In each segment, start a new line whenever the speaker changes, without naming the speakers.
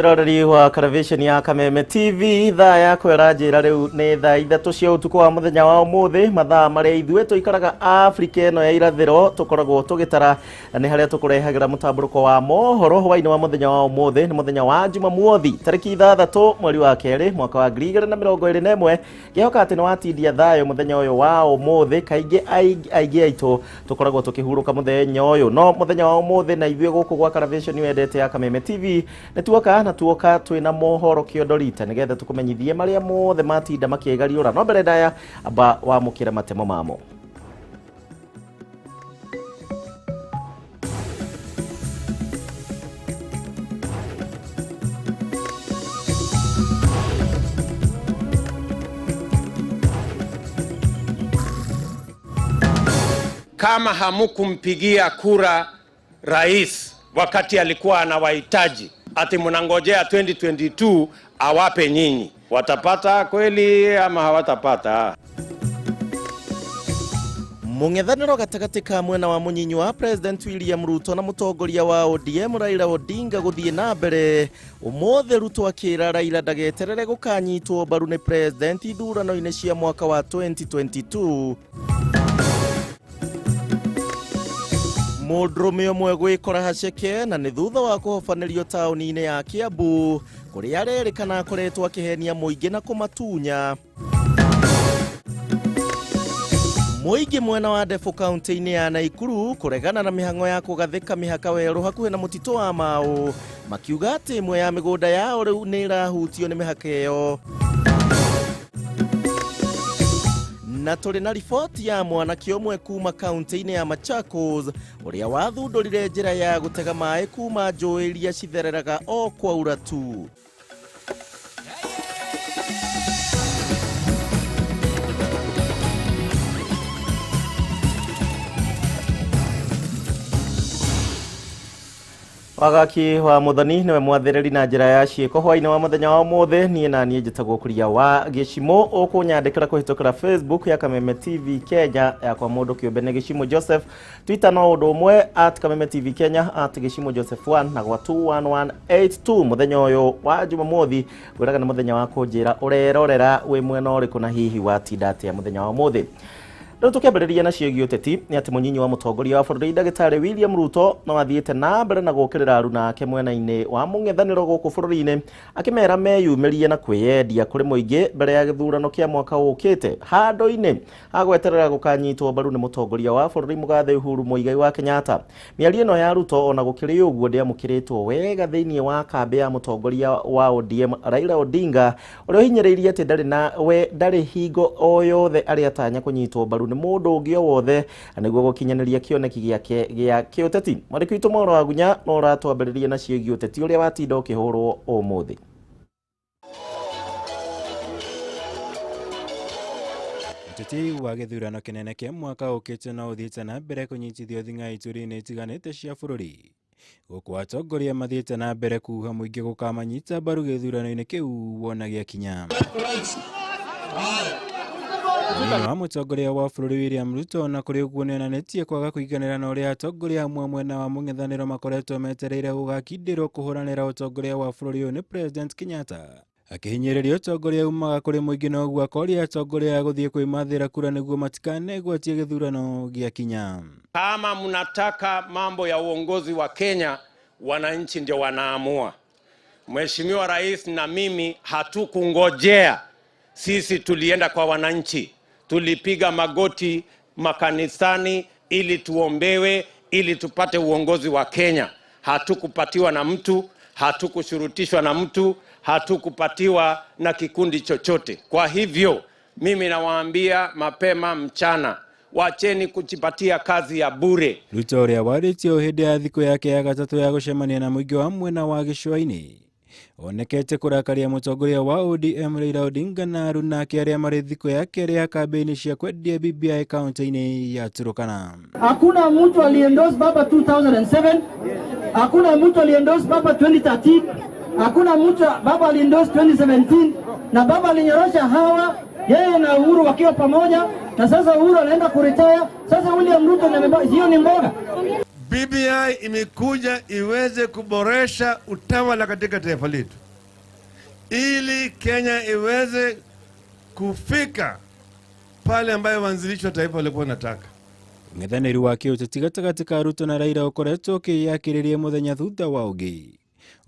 Roreri wa Karavisheni ya Kameme TV, thaa yakwa ĩranjĩra rĩu nĩ thaa 3 cia ũtukũ wa mũthenya wa ũmũthĩ, mathaa marĩa ithuĩ tũikaraga Afrika ĩno ya irathĩro tũkoragwo tũgĩtara, na nĩ harĩa tũkũrehagĩra mũtambũrũko wa mohoro hwainĩ wa mũthenya wa ũmũthĩ. Nĩ mũthenya wa Jumamothi, tarĩki 6 mweri wa 2 mwaka wa 2021. Ngĩhoka atĩ nĩ watindia thayũ mũthenya ũyũ wa ũmũthĩ. Kaingĩ aingĩ aitũ tũkoragwo tũkĩhurũka mũthenya ũyũ, no mũthenya wa ũmũthĩ na ithuĩ gũkũ gwa Karavisheni wendete ya Kameme TV nĩ tuoka na tuoka twĩna mohoro kĩondo rita nĩgetha tũkũmenyithie marĩa mothe matinda makĩgariũra. No mbere ndaya amba wamũkĩre matemo mamo.
Kama hamukumpigia kura rais wakati alikuwa anawahitaji, ati mnangojea 2022 awape nyinyi, watapata kweli ama hawatapata?
Mũng'ethanĩro gatagatĩ ka mwena wa mũnyinyi wa President William Ruto na mũtongoria wa ODM Raila Odinga gũthiĩ na mbere. Ũmũthĩ Ruto akĩra Raila ndageterere gũkanyitwo mbaru nĩ President ithurano-inĩ cia mwaka wa 2022. Mũndũrũme ũmwe gwĩkora haceke na nĩ thutha wa kũhobanĩrio taũni-inĩ ya Kiambu kũrĩa arerĩkana akoretwo akĩhenia mũingĩ na kũmatunya. Mũingĩ mwena wa Ndefu kaunti-inĩ ya Naikuru kũregana na mĩhang'o ya kũgathĩka mĩhaka werũ hakuhĩ na mũtitũ wa Mau, makiuga atĩ ĩmwe ya mĩgũnda yao rĩu nĩ ĩrahutio nĩ mĩhaka ĩyo. Na tũrĩ na riboti ya mwanake ũmwe kuma kaunti-inĩ ya Machakos ũrĩa wathundũrire njĩra ya gũtega maĩ kuma njũĩ iria cithereraga o kwaura tu. Wagaki wa Muthoni niwe mwathĩrĩri na njĩra ya ciĩko hwainĩ wa mũthenya wa ũmũthĩ. Niĩ na niĩ njĩtagwo Kuria wa Gĩcimũ. Ũkũnyandĩkĩra kũhĩtũkĩra Facebook ya Kameme TV Kenya, yakwa mũndũ kĩũmbe nĩ Gĩcimũ Joseph, Twitter no ũndũ ũmwe at Kameme TV Kenya, at Gĩcimũ Joseph 1 na gwa 21182. Mũthenya ũyũ wa Jumamothi ngwĩraga nĩ mũthenya wa kũnjĩra ũrerorera wĩ mwena ũrĩkũ na hihi watinda atĩa mũthenya wa ũmũthĩ. Rĩu tũkĩambĩrĩria na ciĩgiĩ ũteti nĩ atĩ mũnyinyi wa mũtongoria wa bũrũri ndagĩtarĩ William Ruto no athiĩte na mbere na gũũkĩrĩra aruna ake mwena-inĩ wa mũng'ethanĩro gũkũ bũrũri-inĩ, akĩmera meyumĩrie na kwĩyendia kũrĩ mũingĩ mbere ya gĩthurano kĩa mwaka ũkĩte, handũ-inĩ ha gweterera gũkanyitwo mbaru nĩ mũtongoria wa bũrũri mũgathe Uhuru Muigai wa Kenyatta. Mĩario ĩno ya Ruto ona gũkĩrĩ ũguo ndĩamũkĩrĩtwo wega thĩinĩ wa kambĩ ya mũtongoria wa ODM Raila Odinga, ũrĩa ũhinyĩrĩirie atĩ ndarĩ hingo o yothe arĩa atanya kũnyitwo mbaru nĩ mũndũ ũngĩ o wothe nĩguo gũkinyanĩria kĩoneki gĩake gĩa kĩũteti. Mwandĩki witũ Mauro Wagunya no ũratwambĩrĩria na ciĩgiĩ ũteti ũrĩa watinda ũkĩhũrwo ũmũthĩ.
Ũteti wa gĩthurano kĩnene kĩa mwaka ũkĩte no ũthiĩte na mbere kũnyitithio thing'a ituri-inĩ itiganĩte cia bũrũri, gũkũ atongoria mathiĩte na mbere kuga mũingĩ gũkamanyita mbaru gĩthurano-inĩ kĩu wona gĩakinya. Mũnini wa mũtongoria wa bũrũri William Ruto ona kũrĩ ũguo nĩonanĩtie kwaga kũiganĩra na ũrĩa atongoria amwe mwena wa mũng'ethanĩro makoretwo metereire gũgakindĩrwo kũhũranĩra ũtongoria wa bũrũri ũyũ nĩ President Kenyatta. Akĩhinyĩrĩria ũtongoria umaga kũrĩ mũingĩ na ũguo akoria atongoria a gũthiĩ kwĩmathĩra kura nĩguo matikanegwatie gĩthurano gĩakinya.
Kama mnataka mambo ya uongozi wa Kenya, wananchi ndio wanaamua. Mheshimiwa Rais na mimi hatukungojea. Sisi tulienda kwa wananchi, tulipiga magoti makanisani ili tuombewe, ili tupate uongozi wa Kenya. Hatukupatiwa na mtu, hatukushurutishwa na mtu, hatukupatiwa na kikundi chochote. Kwa hivyo mimi nawaambia mapema mchana, wacheni kujipatia kazi ya bure.
Ruto ũrĩa warĩtie o hĩndĩ ya thikũ yake ya gatatũ ya gũcemania na mũingĩ wa mwena wa gĩcũa-inĩ onekete kũrakaria mũtongoria wa ODM Raila Odinga na aruna ake arĩa marĩ thikũ ya kerĩ ya kambĩini cia kwendia BBI kaunti-inĩ ya Turkana.
Hakuna mtu aliendorse baba 2007, hakuna mtu aliendorse baba 2013, hakuna mtu baba aliendorse 2017, na baba alinyorosha hawa yeye na Uhuru wakiwa pamoja, na sasa Uhuru anaenda kuretire. Sasa William Ruto hiyo ni mboga.
BBI BBI imekuja iweze kuboresha utawala katika taifa letu, ili Kenya iweze kufika pale ambayo waanzilishi wa taifa walikuwa wanataka.
Ũng'ethanĩri wa kĩũteti gatagatĩ ka Ruto na Raila ũkoretwo ũkĩyakĩrĩria mũthenya thutha wa ũngĩ.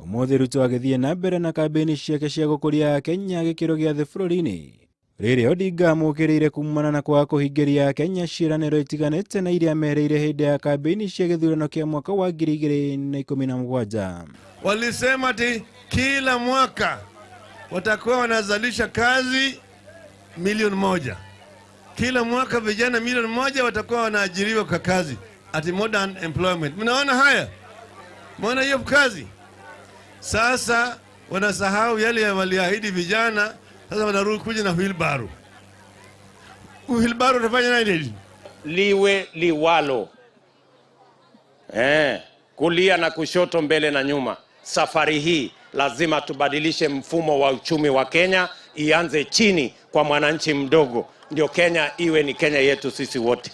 Ũmũthĩ Ruto agĩthiĩ na mbere na kambĩini ciake cia gũkũria Akenya gĩkĩro gĩa thĩ bũrũri-inĩ, rĩrĩa Odinga amũkĩrĩire kumana na kwaga kũhingĩria Akenya ciĩranĩro itiganĩte na iria merĩire hĩndĩ ya kambĩini cia gĩthurano kĩa mwaka wa 2017.
Walisema ati kila mwaka watakuwa wanazalisha kazi 1 milioni. Kila mwaka vijana 1 milioni watakuwa wanaajiriwa kwa kazi, ati modern employment. Mnaona haya? Mnaona hiyo kazi? Sasa wanasahau yale waliahidi vijana, sasa wanarudi kuja na wheelbarrow. Wheelbarrow utafanya nini?
Liwe liwalo, kulia na kushoto, mbele na nyuma. Safari hii lazima tubadilishe mfumo wa uchumi wa Kenya, ianze chini kwa mwananchi mdogo, ndio Kenya iwe ni Kenya yetu sisi wote.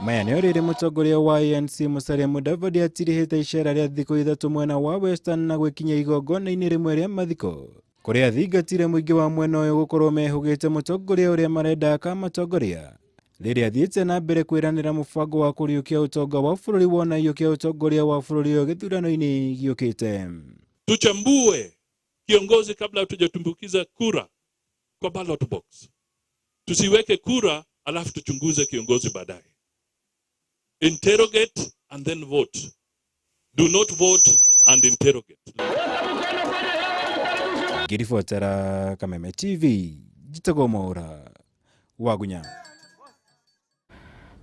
Maya nĩo rĩrĩ mũtongoria wa ANC Musalia Mudavadi atirihĩte icera rĩa thikũ 3 mwena wa Western na gwĩkinyia igongona-inĩ rĩmwe rĩa mathiko kũrĩa athingatire mũingĩ wa mwena ũyũ gũkorwo mehũgĩte mũtongoria ũrĩa marenda akamatongoria, rĩrĩa athiĩte na mbere kwĩranĩra mũbango wa kũriũkia ũtonga wa bũrũri wona iyũkia ũtongoria wa bũrũri ũyũ gĩthurano-inĩ gĩũkĩte.
Tuchambue kiongozi kabla hatujatumbukiza kura kwa ballot box. Tusiweke kura alafu tuchunguze kiongozi baadaye. Interrogate and then vote. Do not vote and interrogate.
Ngĩribotera Kameme TV, njĩtagwo Mwaũra Wagunya.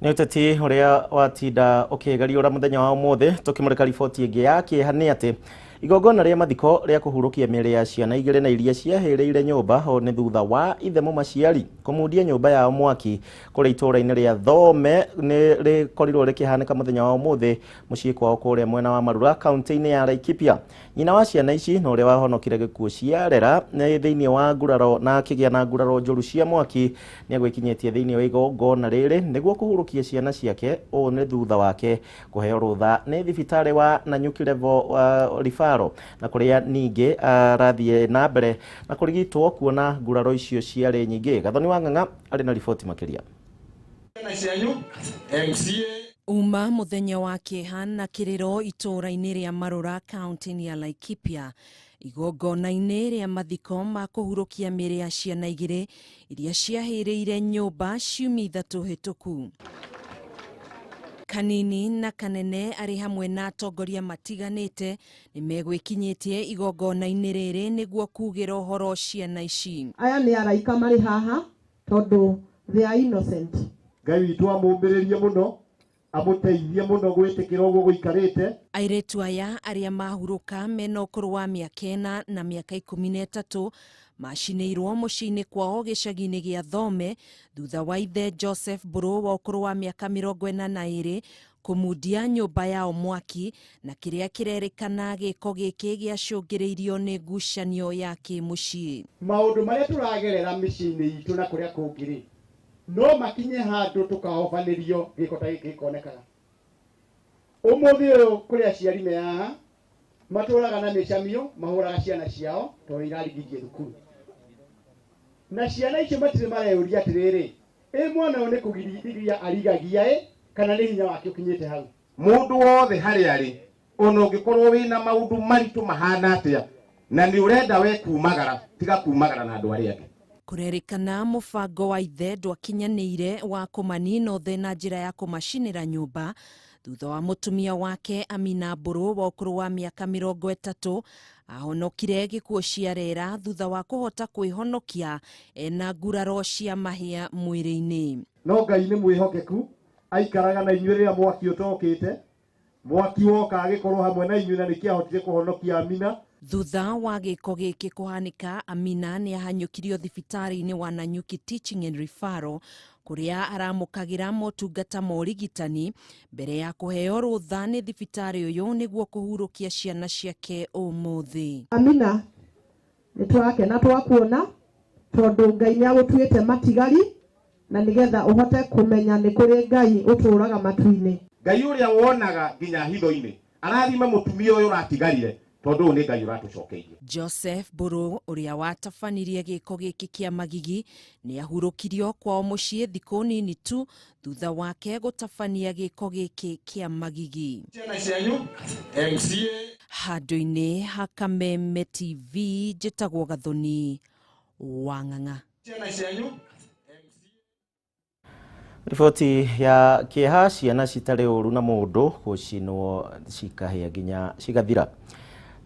Nĩ ũteti ũrĩa watinda ũkĩgariũra mũthenya wa ũmũthĩ. Tũkĩmũrĩka riboti ĩngĩ ya kĩeha nĩ atĩ igongona rĩa mathiko rĩa kũhurũkia mĩĩrĩ ya ciana igĩrĩ na iria ciahĩrĩire nyũmba o nĩ thutha wa ithe mũmaciari kũmundia nyũmba yao mwaki kũrĩa itũũra-inĩ rĩa Thome nĩ rĩkorirwo rĩkĩhanĩka mũthenya wa ũmũthĩ mũciĩ kwao kũrĩa mwena wa Marura, kaunti-inĩ ya Laikipia. Nyina wa ciana ici na ũrĩa wahonokire gĩkuũ ciarera nĩ thĩinĩ wa nguraro na akĩgĩa na nguraro njũru cia mwaki nĩ agwĩkinyĩtie thĩinĩ wa igongona rĩrĩ nĩguo kũhurũkia ciana ciake. Ũũ nĩ thutha wake kũheo rũtha nĩ thibitarĩ wa Nanyuki Level Referral, na kũrĩa ningĩ arathiĩ na mbere na kũrigitwo kuona nguraro icio ciarĩ nyingĩ. Gathoni wa Ng'ang'a arĩ na riboti makĩria.
Uma mũthenya wa kĩeha na kĩrĩro itũũra-inĩ rĩa Marura, kaunti-inĩ ya Laikipia, igongona-inĩ rĩa mathiko ma kũhurũkia mĩĩrĩ ya ciana igĩrĩ iria ciahĩrĩire nyũmba ciumia 3 hĩtũku. Kanini na kanene arĩ hamwe na atongoria matiganĩte nĩ megwĩkinyĩtie igongona-inĩ rĩrĩ nĩguo kugĩra ũhoro ciana ici.
Aya nĩ araika marĩ haha tondũ they are innocent.
Ngai witũ amũmbĩrĩrie mũno, amũteithie mũno gwĩtĩkĩra ũguo gũikarĩte.
Airĩtu aya arĩa mahurũka mena ũkũrũ wa mĩaka 4 na mĩaka 13 macinĩirwo mũciĩ-inĩ kwao gĩcagi-inĩ gĩa Thome thutha wa ithe Joseph Mbũrũ wa ũkũrũ wa mĩaka 42 kũmundia nyũmba yao mwaki, na kĩrĩa kĩrerĩkana gĩko gĩkĩ gĩacũngĩrĩirio nĩ ngucanio ya kĩmũciĩ.
Maũndũ marĩa tũragerera mĩciĩ-inĩ itũ na kũrĩa kũngĩ rĩ, no makinye handũ tũkahobanĩrio gĩko ta gĩkĩ gĩkonekaga. Ũmũthĩ ũyũ kũrĩ aciari me haha matũraga na mĩcamio, mahũraga ciana ciao tondũ irarigirie thukuru, na ciana icio matirĩ mareyũria atĩrĩrĩ, ĩ mwana ũyũ nĩ kũgiria arigagia ĩ kana nĩ hinya wake ũkinyĩte hau?
Mũndũ wothe harĩa arĩ, ona ũngĩkorwo wĩna maũndũ maritũ mahana atĩa na nĩ ũrenda we kumagara, tiga kumagara na andũ arĩa angĩ.
Kũrerĩkana mũbango wa ithe ndwakinyanĩire wa kũmanina othe na njĩra ya kũmacinĩra nyũmba thutha wa mũtumia wake Amina Mbũrũ wa ũkũrũ wa mĩaka 30 ahonokire gĩkuũ ciarera thutha wa kũhota kwĩhonokia ena nguraro cia mahĩa mwĩrĩ-inĩ.
No Ngai nĩ mwĩhokeku, aikaraga na inyuĩ rĩrĩa mwaki ũtokĩte, mwaki woka agĩkorwo hamwe na inyuĩ, na nĩkĩahotire kũhonokia Amina.
Thutha wa gĩko gĩkĩ kũhanĩka, Amina nĩ ahanyũkirio thibitarĩ-inĩ wa Nanyuki Teaching and Referral kũrĩa aramũkagĩra motungata ma ũrigitani mbere ya kũheo rũtha nĩ thibitarĩ ũyũ nĩguo kũhurũkia ciana ciake ũmũthĩ.
Amina, nĩ tũrakena twakuona tondũ Ngai nĩ agũtuĩte matigari na nĩgetha ũhote kũmenya nĩ kũrĩ Ngai ũtũũraga matu-inĩ.
Ngai ũrĩa wonaga nginya hitho-inĩ arathime mũtumia ũyũ ũratigarire tondu ni Ngai ũratũcokeirie.
Joseph Mburu ũrĩa watabanirie gĩko gĩkĩ kĩa magigi nĩ ahurũkirio kwao mũciĩ thikũ nini tu thutha wake gũtabania gĩko gĩkĩ kĩa magigi. Handũ-inĩ ha Kameme TV njĩtagwo Gathoni Wang'ang'a.
Riboti ya kĩeha ciana citarĩ ũru na mũndũ gũcinwo cikahĩa nginya cigathira.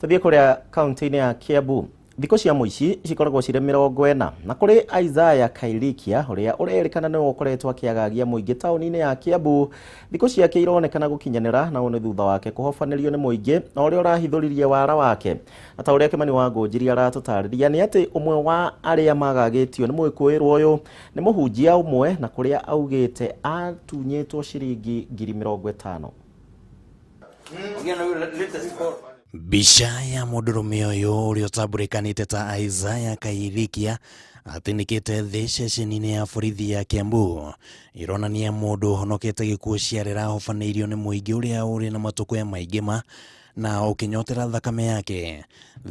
Tuthiĩ kũrĩa kaunti-inĩ ya Kiambu. Thikũ cia mũici cikoragwo cirĩ 40 na kũrĩ Isaiah Kairikia ũrĩa ũrerĩkana nĩwe ũkoretwo akĩagagia mũingĩ taũni-inĩ ya Kiambu. Thikũ ciake ironekana gũkinyanĩra na ũũ nĩ thutha wake kũhobanĩrio nĩ mũingĩ na ũrĩa ũrahithũririe wara wake. Na ta ũrĩa Kĩmani wa Ngũnjiri aratũtarĩria nĩ atĩ ũmwe wa arĩa magagĩtio nĩ mwĩkũĩrwo ũyũ nĩ mũhunjia ũmwe na kũrĩa augĩte atunyĩtwo ciringi 50,000.
Mbica ya mũndũrũme ũyũ ũrĩa ũtambũrĩkanĩte ta Isaiah Kairikia atĩnĩkĩte thĩ ceceni-inĩ ya borithi ya Kiambu ironania mũndũ ũhonokete gĩkuũ ciarĩra ahobanĩirio nĩ mũingĩ ũrĩa ũrĩ na matũkũya maingĩ ma na ũkĩnyotera thakame yake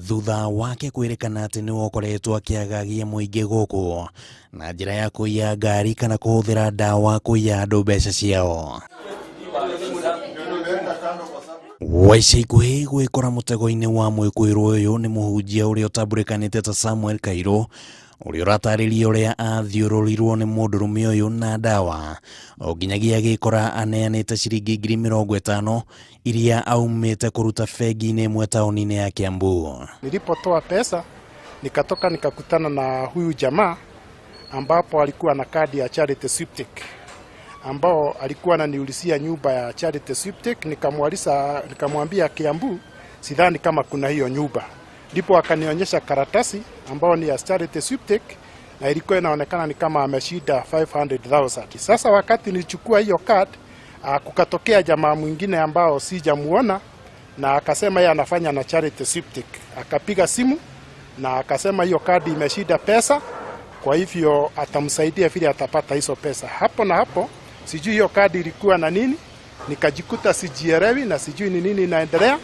thutha wake kwĩrĩkana atĩ nĩwe ũkoretwo akĩagagia mũingĩ gũkũ na njĩra ya kũiya ngari kana kũhũthĩra ndawa kũiya andũ mbeca ciao. Wa ica ikuhĩ gwĩkora mũtego-inĩ wa mwĩkũĩrwo ũyũ nĩ mũhunjia ũrĩa ũtambũrĩkanĩte ta Samuel Kairũ ũrĩa ũratarĩria ũrĩa athiũrũrirwo nĩ mũndũrũme ũyũ na ndawa o nginyagia agĩkora aneanĩte ciringi 50,000 iria aumĩte kũruta bengi-inĩ ĩmwe taũni-inĩ ya Kiambu.
Nilipotoa pesa nikatoka nikakutana na huyu jamaa ambapo alikuwa na kadi ya Charity Sweepstake, ambao alikuwa ananiulizia nyumba ya Charity Sweepstake. Nikamwambia Kiambu sidhani kama kuna hiyo nyumba. Ndipo akanionyesha karatasi ambao ni ya Charity Sweepstake na ilikuwa inaonekana ni kama ameshinda 500,000. Sasa wakati nilichukua hiyo card, kukatokea jamaa mwingine ambao sijamuona na akasema yeye anafanya na Charity Sweepstake. Akapiga simu na akasema hiyo kadi imeshinda pesa, kwa hivyo atamsaidia vile atapata hizo pesa. Hapo na hapo sijui hiyo kadi ilikuwa na nini, nikajikuta sijielewi na sijui ni nini inaendelea,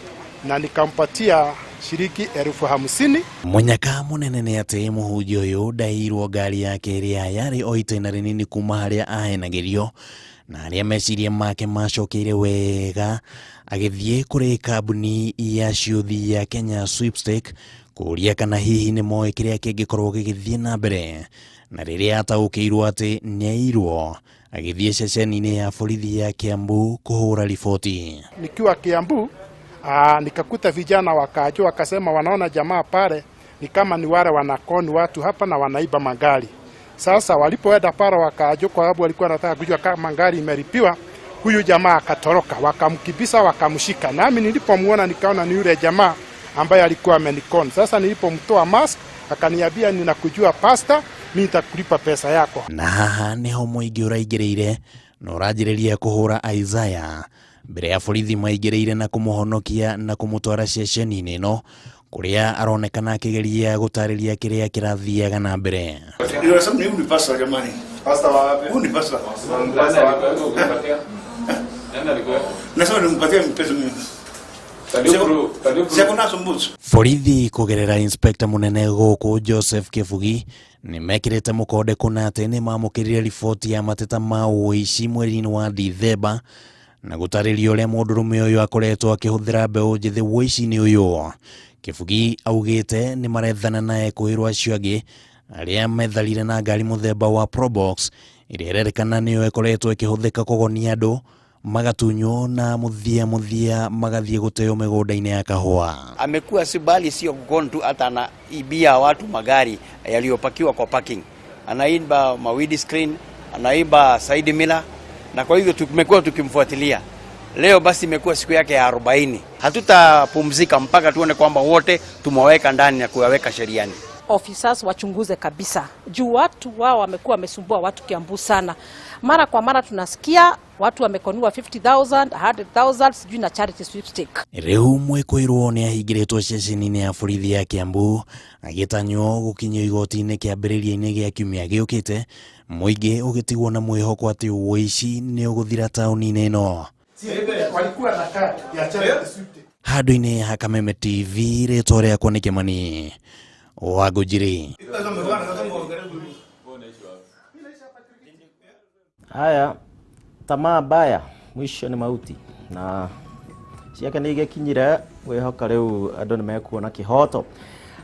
na nikampatia shilingi 50,000.
Munyaka munene nĩ atĩ mũhunjia ũyũ ndairwo ngari yake ĩrĩa yarĩ o itĩna rĩnini kuma harĩa ahenagĩrio na arĩa meciria make macokeire wega agĩthiĩ kũrĩ kambuni ya ciũthi ya Kenya Sweepstake kũũria kana hihi nĩ moĩ kĩrĩa kĩngĩkorwo gĩgĩthiĩ na mbere, na rĩrĩa ataũkĩirwo atĩ nĩairwo agĩthiĩ ceceni-inĩ ya borithi ya Kiambu kũhũra riboti.
Nikiwa Kiambu nikakuta vijana wakajua, wakasema wanaona jamaa pale ni kama ni wale wanakoni watu hapa na wanaiba magari. Sasa walipoenda pale wakajua, kwa sababu walikuwa wanataka kujua kama gari imelipiwa, huyu jamaa akatoroka, wakamkibisa wakamshika. Nami nilipomuona nikaona ni yule jamaa ambaye alikuwa amenikoni. Sasa nilipomtoa mask akaniambia ninakujua pastor, mimi nitakulipa pesa yako.
Na haha niho mũingĩ ũraingĩrĩire na ũranjĩrĩria kũhũra Isaiah mbere ya borithi maingĩrĩire na kũmũhonokia na kũmũtwara ceceni-inĩ ĩno kũrĩa aronekana akĩgeria gũtarĩria kĩrĩa kĩrathiaga na mbere. Borithi kũgerera inspector mũnene gũkũ Joseph Kĩbugi nĩ mekĩrĩte mũkonde kũna atĩ nĩ mamũkĩrire riboti ya mateta ma ũici mweri-inĩ wa Dithemba na gũtarĩria ũrĩa mũndũrũme ũyũ akoretwo akĩhũthĩra mbeũ njĩthĩ ũici-inĩ ũyũ. Kĩbugi augĩte nĩ marethana na ekũĩrwo acio angĩ arĩa metharire na ngari mũthemba wa Probox ĩrĩa ĩrerĩkana nĩyo ĩkoretwo ĩkĩhũthĩka kũgonia andũ magatunywo na muthia muthia magathiĩ gũteo mĩgũnda-inĩ ya kahũa.
Amekuwa si bali sio kukoni tu, hata anaibia watu magari yaliyopakiwa kwa parking, anaiba mawidi screen, anaiba side mirror, na kwa hivyo tumekuwa tukimfuatilia. Leo basi imekuwa siku yake ya 40. Hatutapumzika mpaka tuone kwamba wote tumewaweka ndani na kuwaweka sheriani.
Officers wachunguze kabisa juu watu wao wamekuwa wamesumbua watu Kiambu sana. Mara kwa mara tunasikia watu wamekoniwa 50,000, 100,000 sijui na Charity Sweepstake.
Rĩu mwĩkũĩrwo nĩ ahingĩrĩtwo ceceni-inĩ ya borithi ya Kiambu agĩtanywo gũkinyio igoti-inĩ kĩambĩrĩria-inĩ gĩa kiumia gĩũkĩte, mũingĩ ũgĩtigwo na mwĩhoko atĩ ũici nĩ ũgũthira taũni-inĩ ĩno.
Walikuwa na kadi ya Charity Sweepstakes.
Handũ-inĩ ha Kameme TV rĩtwa rĩakwa nĩ Kĩmani wa Ngũnjiri.
Haya, tamaa mbaya mwisho ni mauti, na ciake nĩ igĩkinyire wĩhoka rĩu andũ nĩ mekuona kĩhoto.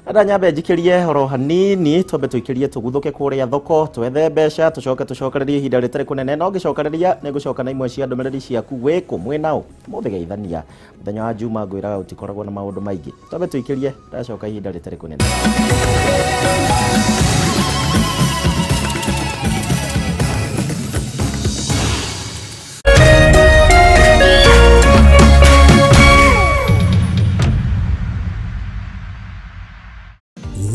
Enda nyambe njikirie oro hanini twambe tũikĩrie tũguthũke kũrĩa thoko twethe mbeca tũcoke tũcokererie ihinda rĩtarĩ kũnene, no ngĩcokereria nĩ ngũcoka na imwe cia ndũmĩrĩri ciaku wĩkũ mwĩnao mũthĩ geithania mũthenya wa Juma ngwĩraga ũtikoragwo na maũndũ maingĩ. Twambe tũikĩrie ndacoka ihinda rĩtarĩ kũnene.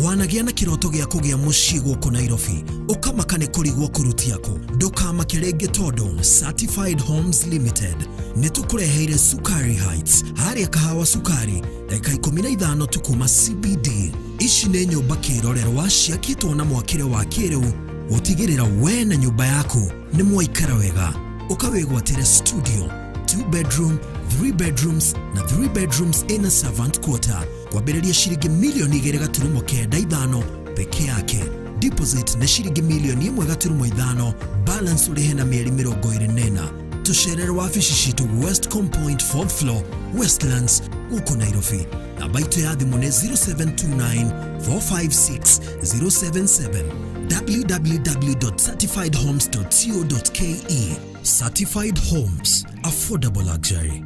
Wanagĩa na kĩroto gĩa kũgĩa mũciĩ gũkũ Nairobi, ũkamaka nĩ kũrigwo kũrutia kũ. Ndũkamake rĩngĩ tondũ Certified Homes Limited nĩ tũkũreheire Sukari Heights harĩa Kahawa Sukari, ndagĩka 15 tu kuma CBD. Ici nĩ nyũmba kĩrorerwa ciakĩtwo na mwakĩre wa kĩrĩu gũtigĩrĩra we na nyũmba yaku nĩ mwaikara wega. Ũkawĩgwatĩre studio, 2 bedroom, 3 bedrooms na 3 bedrooms in a servant quarter kwambĩrĩria ciringi milioni 2.95 peke yake. Deposit nĩ ciringi milioni 1.5, balance ũrĩhe na mĩeri 24. Tũcerere wabici citũ Westcom Point 4th floor, Westlands gũkũ Nairobi. Namba itũ ya thimũ nĩ 0729 456 077, www.certifiedhomes.co.ke. Certified Homes, affordable luxury.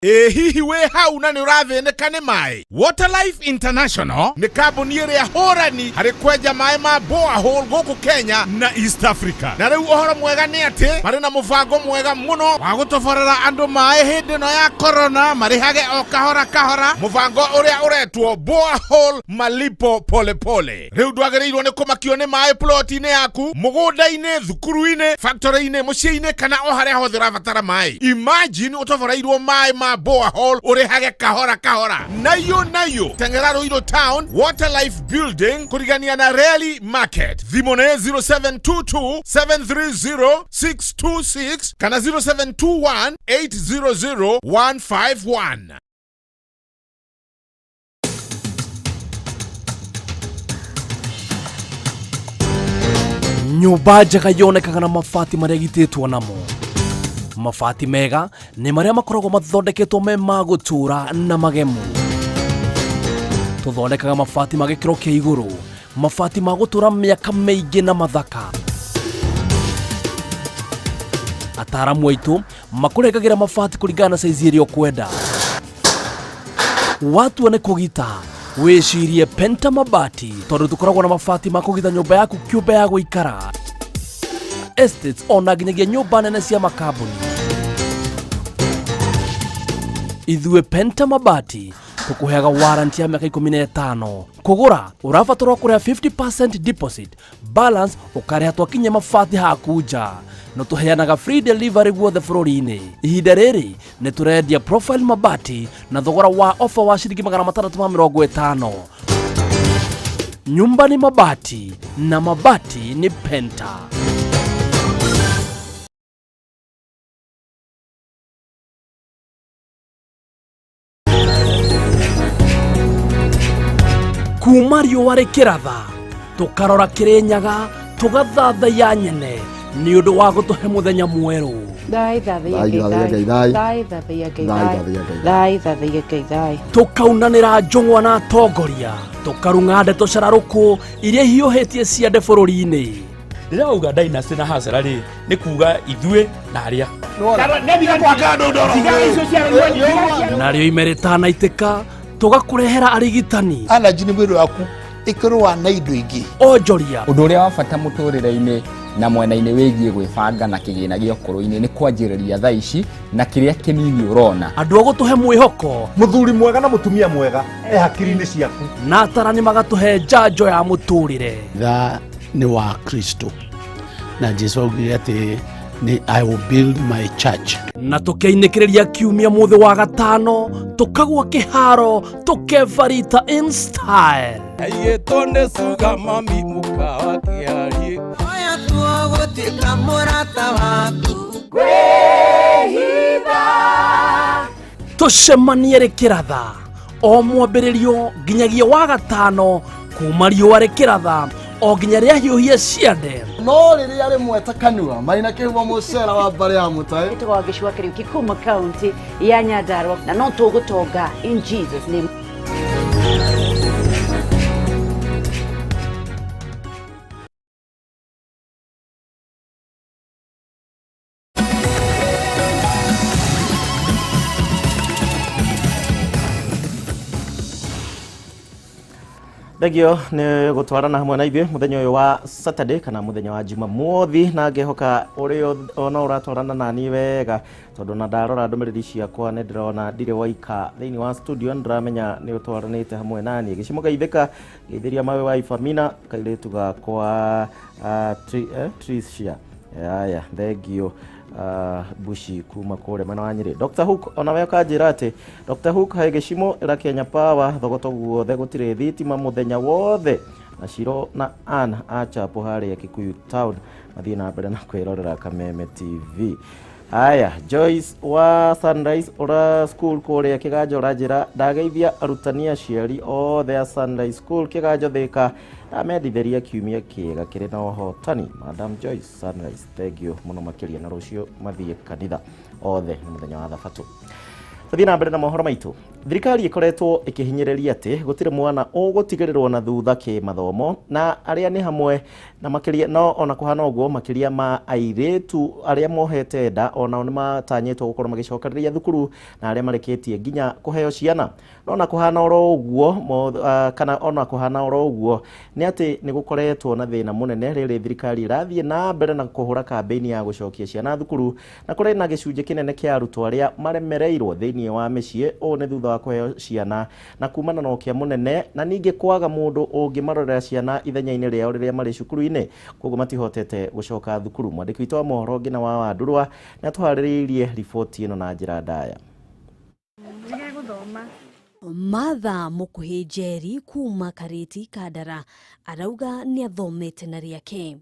Ĩ hihi wĩ hau na nĩ ũrathĩnĩka nĩ maĩ? Waterlife International nĩ kambuni ĩrĩa hũrani harĩ kwenja maĩ ma borehole gũkũ Kenya na East Africa. Na rĩu ũhoro mwega nĩ atĩ marĩ na mũbango mwega mũno wa gũtoborera andũ maĩ hĩndĩ ĩno ya corona, marĩhage o kahora kahora, mũbango ũrĩa ũretwo borehole malipo polepole. Rĩu ndwagĩrĩirwo nĩ kũmakio nĩ maĩ ploti-inĩ yaku, mũgũnda-inĩ, thukuru-inĩ, factory-inĩ, mũciĩ-inĩ kana o harĩa hothe ũrabatara maĩ. Imagine ũtoboreirwo maĩ ma borehole ũrĩhage kahora kahora. Nayo nayo teng'era Ruiru Town, Waterlife Building, kũrigania na Rally Market. Thimũ nĩ 0722 730 626 kana 0721 800 151.
Nyũmba njega yonekaga na mabati marĩa ĩgitĩtwo namo. Mabati mega nĩ marĩa makoragwo mathondeketwo me ma gũtũra na magemu. Tũthondekaga mabati ma gĩkĩro kĩa igũrũ, mabati ma gũtũra mĩaka mĩingĩ na mathaka. Ataramu aitũ makũrengagĩra mabati kũringana na saizi ĩrĩa ũkwenda. Watua nĩ kũgita, wĩcirie Penta Mabati, tondũ tũkoragwo na mabati ma kũgita nyũmba yaku kĩũmbe ya gũikara, estates ona nginyagia nyũmba nene cia makambuni. Ithuĩ Penta Mabati tũkũheaga warranty ya mĩaka 15. Kũgũra ũrabatarwo kũrĩha 50% deposit, balance ũkarĩha twakinyia mabati haku nja. No tũheanaga free delivery guothe bũrũri-inĩ. Ihinda rĩrĩ nĩ tũrendia profile mabati na thogora wa offer wa ciringi 650. Nyumba ni mabati na mabati ni Penta. Kuma riũa rĩkĩratha tũkarora Kĩrĩnyaga tũgathathaiya nyene nĩ ũndũ wa gũtũhe mũthenya mwerũ.
Thai thathaiya Ngai thai. Thai thathaiya Ngai thai. Thai thathaiya Ngai thai.
Tũkaunanĩra njũng'wa na atongoria, tũkarung'a ndeto cararũkũ iria ihiũhĩtie ciande bũrũri-inĩ.
Ndĩrauga dynasty na hasara rĩ nĩ kuga ithuĩ na arĩa
Narĩo ime rĩtanaitĩka tũgakũrehera arigitani.
Allergy nĩ mwĩrĩ waku ĩkĩrũa na indo ingĩ.
Onjoria.
Ũndũ ũrĩa wa bata mũtũrĩre-inĩ na mwena-inĩ wĩgiĩ gwĩbanga na kĩgĩna gĩa ũkũrũ-inĩ nĩ kwanjĩrĩria thaa ici na kĩrĩa kĩnini ũrona.
Andũ a gũtũhe mwĩhoko.
Mũthuri mwega na mũtumia mwega e hakiri-inĩ ciaku.
Na atarani magatũhe njanjo ya mũtũrĩre.
Tha nĩ wa Kristo na Jesu augire atĩ nĩ I will build my church.
Na tũkeinĩkĩrĩria kiumia mũthĩ wa gatano tũkagwa kĩharo tũkebarita in style.
Aigĩtwo nĩ cuga mami mũkawa kĩarie.
Oya tuo
Ngũtuĩka mũrata waku Ngwĩhitha.
Tũcemanie rĩkĩratha o mwambĩrĩrio nginyagia wa gatano kuma riũa rĩkĩratha o nginya rĩahiũhia ciande.
No rĩrĩa rĩmwe ta kanua marĩ na kĩhumo mũcera wa mbarĩ ya mũtaĩ.
Ĩtagwo Gĩcũa Kĩriũki kuma kaunti ya Nyandarua na no tũgũtonga in Jesus name.
Thengio nĩ gũtwarana hamwe na ithuĩ mũthenya ũyũ wa Saturday kana mũthenya wa Jumamothi, na ngehoka ũrĩ ona ũratwarana na niĩ wega, tondũ na ndarora ndũmĩrĩri ciakwa nĩ ndĩrona ndirĩ waika thĩinĩ wa studio, nĩ ndĩramenya nĩ ũtwaranĩte hamwe na niĩ. Gĩcimo geithĩka geithĩria mawe wa Ifamina kairĩtu gakwa Tricia. Aya, thengio Bushi kuma kũrĩa mwena wa Nyĩrĩ. Dr Hook onawe akanjĩra atĩ Dr Hook he gĩcimo ĩra Kenya Power thogoto guothe gũtirĩ thitima mũthenya wothe, na Shiro na Ann achapo harĩa Kikuyu town mathiĩ na mbere na kwĩrorera Kameme TV. Aya, Joyce wa Sunrise ura school kũrĩa Kĩganjo ũranjĩra ndageithia arutani aciari othe a Sunrise School Kĩganjo Thĩka, ndamendithĩria kiumia kĩega kĩrĩ na ũhotani. Madam Joyce Sunrise, thank you mũno makĩria, na rũciũ mathiĩ kanitha othe nĩ mũthenya wa thabatũ. Tũthiĩ na mbere na mohoro maitũ. Thirikari ĩkoretwo ĩkĩhinyĩrĩria atĩ gũtirĩ mwana ũgũtigĩrĩrwo na thutha kĩmathomo, na arĩa nĩ hamwe na makĩria no ona kũhana ũguo makĩria ma airĩtu arĩa mohete nda onao nĩ matanyĩtwo gũkorwo magĩcokereria thukuru na arĩa marĩkĩtie nginya kũheo ciana. No ona kũhana oro ũguo kana ona kũhana oro ũguo nĩ atĩ nĩ gũkoretwo na thĩna mũnene rĩrĩ thirikari ĩrathiĩ na mbere na kũhũra kambĩini ya gũcokia ciana thukuru, na kũrĩ na gĩcunjĩ kĩnene kĩa arutwo arĩa maremereirwo thĩinĩ wa mĩciĩ. Ũũ nĩ thutha wa kũheo ciana na kumana na ũkĩa mũnene na ningĩ kwaga mũndũ ũngĩmarorera ciana ithenya-inĩ rĩao rĩrĩa marĩ cukuru-inĩ, koguo matihotete gũcoka thukuru. Mwandĩki witũ wa mohoro Ngina wa Wandurwa nĩ atũharĩrĩirie riboti ĩno na njĩra ndaya.
Martha Mũkuhĩ Njeri kuma Karĩti Kandara arauga nĩ athomete na rĩake.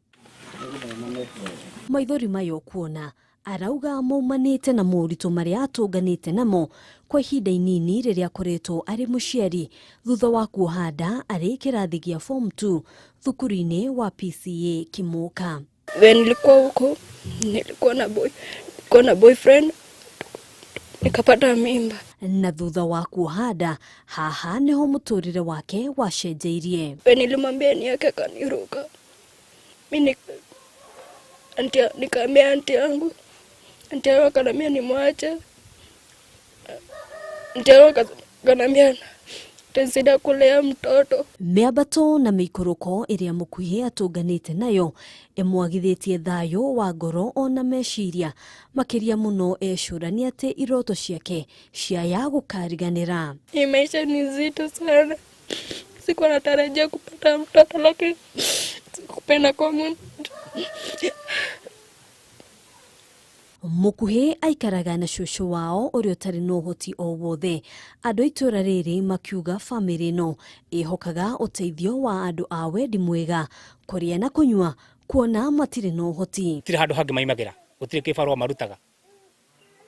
Maithori mayo kuona arauga maumanĩte na moritũ marĩa atũnganĩte namo kwa ihinda inini rĩrĩa akoretwo arĩ mũciari thutha wa kuoha nda arĩ kĩrathi gĩa form 2 thukuru-inĩ wa PCA Kĩmũka.
Nilikuwa huko, nilikuwa na boyfriend, nikapata mimba.
Na thutha wa kuoha nda haha niho mũtũrĩre wake wacenjeirie.
Nilimwambia niake akaniruka. Mimi nikaambia anti yangu, anti yangu akaniambia nimwache. Anti yangu akaniambia tensida kulea mtoto.
Mĩambato na mĩikũrũko ĩrĩa Mũkuhĩ atũnganĩte nayo ĩmwagithĩtie thayũ wa ngoro ona meciria, makĩria mũno ecũrania atĩ iroto ciake ciaya gũkariganĩra.
Hii maisha ni nzito sana. Sikuwa natarajia kupata mtoto, lakini sikupenda kwa Mungu.
Mũkuhĩ aikaraga na cũcũ wao ũrĩa ũtarĩ na ũhoti o wothe. Andũ a itũũra rĩrĩ makiuga bamĩrĩ ĩno ĩhokaga ũteithio wa andũ a wendi mwega kũrĩa na kũnyua kuona matirĩ na ũhoti.
Gũtirĩ handũ hangĩ maimagĩra, gũtirĩ kĩbarũa marutaga.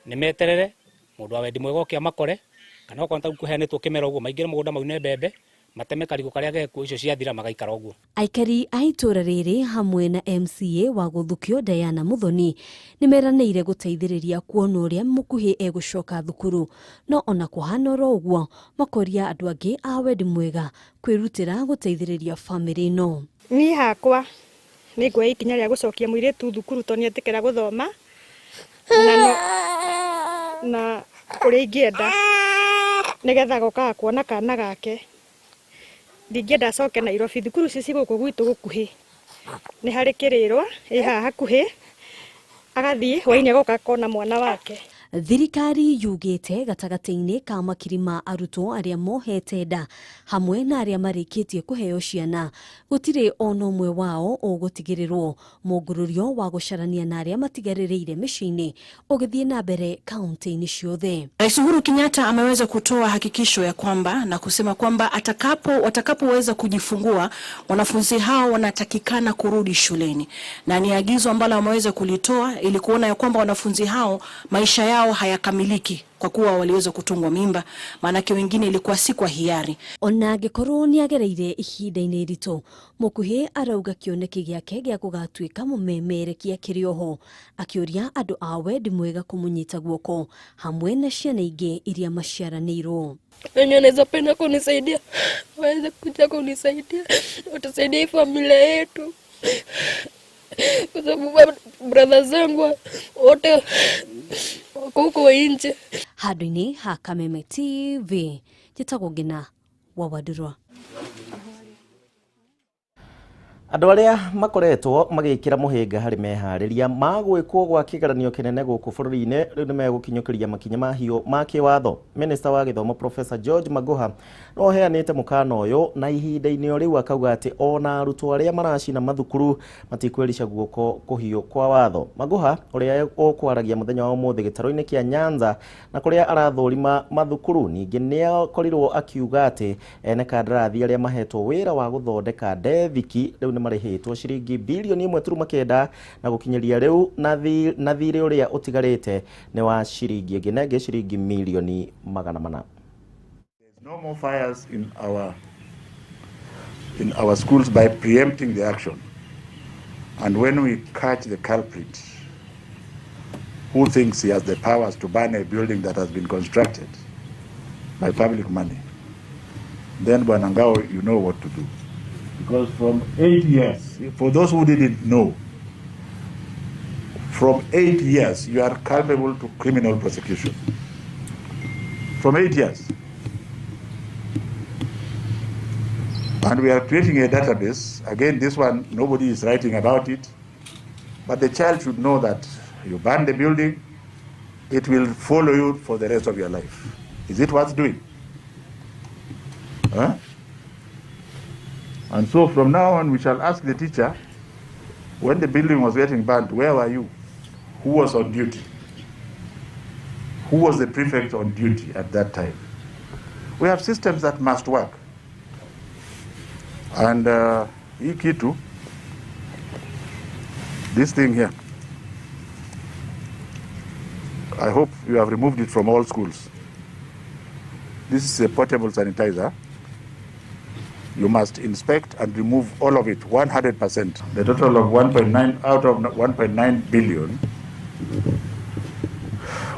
Nĩ meterere mũndũ wa wendi mwega oke amakore, kana okorwo ta kũheanĩtwo kĩmera ũguo maingĩre mũgũnda maune mbembe, mateme karigũ karĩa gekuo, icio ciathira magaikara ũguo.
Aikari a itũũra rĩrĩ hamwe na MCA wa Gũthukio Diana Muthoni nĩ meranĩire gũteithĩrĩria kuona ũrĩa Mũkuhĩ egũcoka thukuru, no ona kũhana oro ũguo makoria andũ angĩ a wendi mwega kwĩrutĩra gũteithĩrĩria bamĩrĩ ĩno.
Niĩ hakwa nĩ nguoya ikinya rĩa gũcokia mũirĩtu thukuru tondũ nĩetĩkĩra gũthoma na ũrĩa ingĩenda nĩgetha gokaga kuona kana gake. Ndingĩenda acoke Nairobi, thukuru ici ci gũkũ gwitũ gũkuhĩ, nĩ harĩ Kĩrĩrwa ĩ haha hakuhĩ, agathiĩ hwainĩ agoka akona mwana wake.
Thirikari yugĩte gatagatĩ-inĩ ka makiri ma arutwo arĩa mohete nda hamwe na arĩa marĩkĩtie kũheo ciana gũtirĩ ona ũmwe wao ũgũtigĩrĩrwo. Mũngũrũrio wa gũcarania na arĩa matigarĩrĩire mĩciĩ-inĩ ũgĩthiĩ na mbere kaunti-inĩ ciothe.
Rais Uhuru Kenyatta ameweza kutoa hakikisho ya kwamba na kusema kwamba watakapoweza kujifungua wanafunzi hao wanatakikana kurudi shuleni, na ni agizo ambalo ameweza kulitoa ili kuona ya kwamba wanafunzi hao maisha yao hayakamiliki kwa kuwa waliweza kutungwa mimba, maanake wengine ilikuwa si kwa hiari.
Ona angĩkorwo nĩagereire ihinda-inĩ iritũ, Mũkuhĩ arauga kĩoneki gĩake gĩa gũgatuĩka mũmemerekia kĩrĩ oho, akĩũria andũ a wendi mwega kũmũnyita guoko hamwe na ciana ingĩ iria maciaranĩirwo.
Wenye wanaweza penda kunisaidia waweze kuja kunisaidia, watasaidia hii familia yetu, kwa sababu brother zangu wote wako huko nje.
Handũ-inĩ ha Kameme TV, njĩtagwo Ngina wa Wandurwa.
Andũ arĩa makoretwo magĩkĩra mũhĩnga harĩ meharĩria ma gwĩkwo gwa kĩgeranio kĩnene gũkũ bũrũri-inĩ rĩu nĩ megũkinyũkĩria makinya mahiũ ma kĩwatho. Minista wa gĩthomo Professor George Magoha no aheanĩte mũkana ũyũ na ihinda-inĩ o rĩu akauga atĩ ona arutwo arĩa maracina mathukuru matikwĩrica guoko kũhiũ kwa watho. Magoha ũrĩa ũkwaragia mũthenya wa ũmũthĩ gĩtarũ-inĩ kĩa Nyanza na kũrĩa arathũrima mathukuru, ningĩ nĩ akorirwo akiuga atĩ ene kandarathi arĩa mahetwo wĩra wa gũthondeka ndethiki rĩu nĩ marĩhĩtwo ciringi bilioni 1.9 na gũkinyĩria rĩu na thirĩ ũrĩa ũtigarĩte nĩ wa ciringi ĩngĩ na ĩngĩ ciringi milioni 400.
No more fires in our schools by preempting the action. And when we catch the culprit who thinks he has the powers to burn a building that has been constructed by public money, then Bwana Ngao, you know what to do. Because from 8 years, for those who didn't know, from 8 years, you are culpable to criminal prosecution. From 8 years. And we are creating a database. Again, this one, nobody is writing about it. But the child should know that you burn the building, it will follow you for the rest of your life. Is it worth doing? Huh? And so from now on, we shall ask the teacher, when the building was getting burnt, where were you? Who was on duty? Who was the prefect on duty at that time? We have systems that must work. And EK2, this thing here, I hope you have removed it from all schools. This is a portable sanitizer. You must inspect and remove all of it, 100%. The total of 1.9 out of 1.9 billion,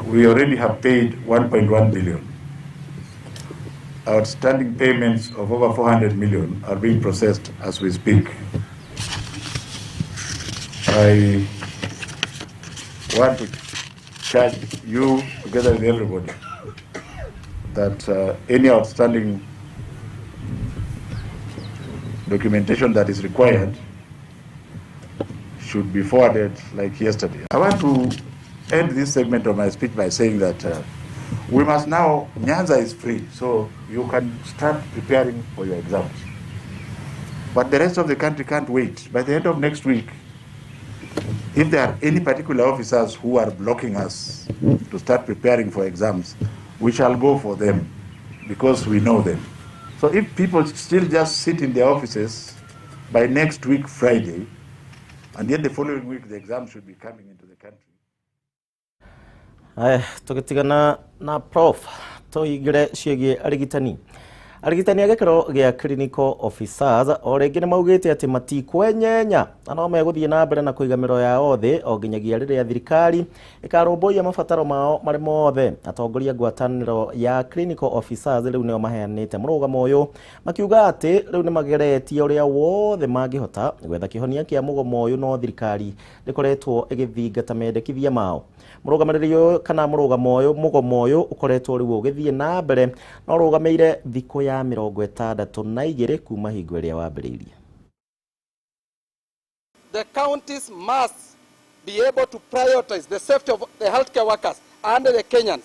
we already have paid 1.1 billion. Outstanding payments of over 400 million are being processed as we speak. I want to charge you, together with everybody, that any outstanding documentation that is required should be forwarded like yesterday. I want to end this segment of my speech by saying that we must now, Nyanza is free, so you can start preparing for your exams. But the rest of the country can't wait. By the end of next week, if there are any particular officers who are blocking us to start preparing for exams, we shall go for them because we know them. So if people still just sit in their offices by next week, Friday, and yet the following week the exam should be coming into the country.
Tũgĩtigana na Prof tũingĩre ciĩgiĩ arigitani. Arigitani a gĩkĩro gĩa clinical officers o rĩngĩ nĩ maugĩte atĩ matikwenyenya na no megũthiĩ na mbere na kũiga mĩro yao thĩ o nginyagia rĩrĩa thirikari ĩkarũmbũiya mabataro mao marĩ mothe. Atongoria ngwatanĩro ya clinical officers rĩu nĩo maheanĩte mũrũgamo ũyũ makiuga atĩ rĩu nĩ mageretie ũrĩa wothe mangĩhota gwetha kĩhonia kĩa mũgomo ũyũ, no thirikari ndĩkoretwo ĩgĩthingata mendekithia mao. Mũrũgamĩrĩri ũyũ kana mũrũgamo ũyũ mũgomo ũyũ ũkoretwo rĩu ũgĩthiĩ na mbere no ũrũgamĩire thikũ ya 62 kuma hingo ĩrĩa wambĩrĩirie.
The counties must be able to prioritize the safety of the healthcare workers and the Kenyans,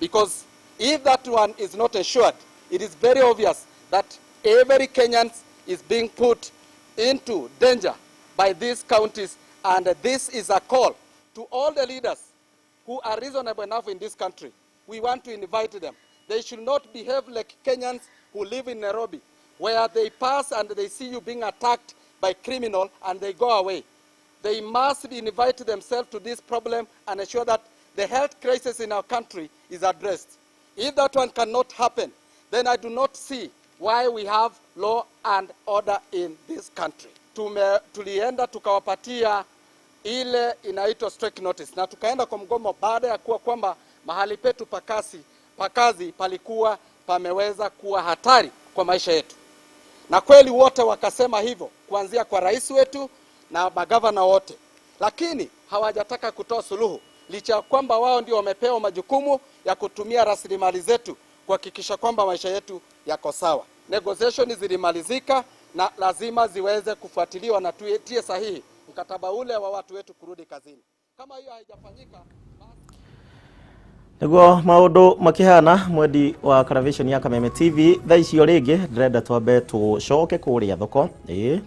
because if that one is not ensured, it is very obvious that every Kenyan is being put into danger by these counties, and this is a call to all the leaders who are reasonable enough in this country. We want to invite them. They should not behave like Kenyans who live in Nairobi, where they pass and they see you being attacked by criminal and they go away. They must invite themselves to this problem and ensure that the health crisis in our country is addressed. If that one cannot happen, then I do not see why we have law and order in this country. Tulienda tukawapatia ile inaitwa strike notice na tukaenda kwa mgomo baada ya kuwa kwamba mahali petu pakazi palikuwa pameweza kuwa hatari kwa maisha yetu. Na kweli wote wakasema hivyo, kuanzia kwa rais wetu na magavana wote. Lakini hawajataka kutoa suluhu, licha ya kwamba wao ndio wamepewa majukumu ya kutumia rasilimali zetu kuhakikisha kwamba maisha yetu yako sawa. Negotiation zilimalizika na lazima ziweze kufuatiliwa na tutie sahihi mkataba ule wa watu wetu kurudi kazini. Kama hiyo haijafanyika.
Niguo maundu makihana mwendi wa Caravation ya Kameme TV thaa icio ringi ndirenda twambe tucoke kuria thoko,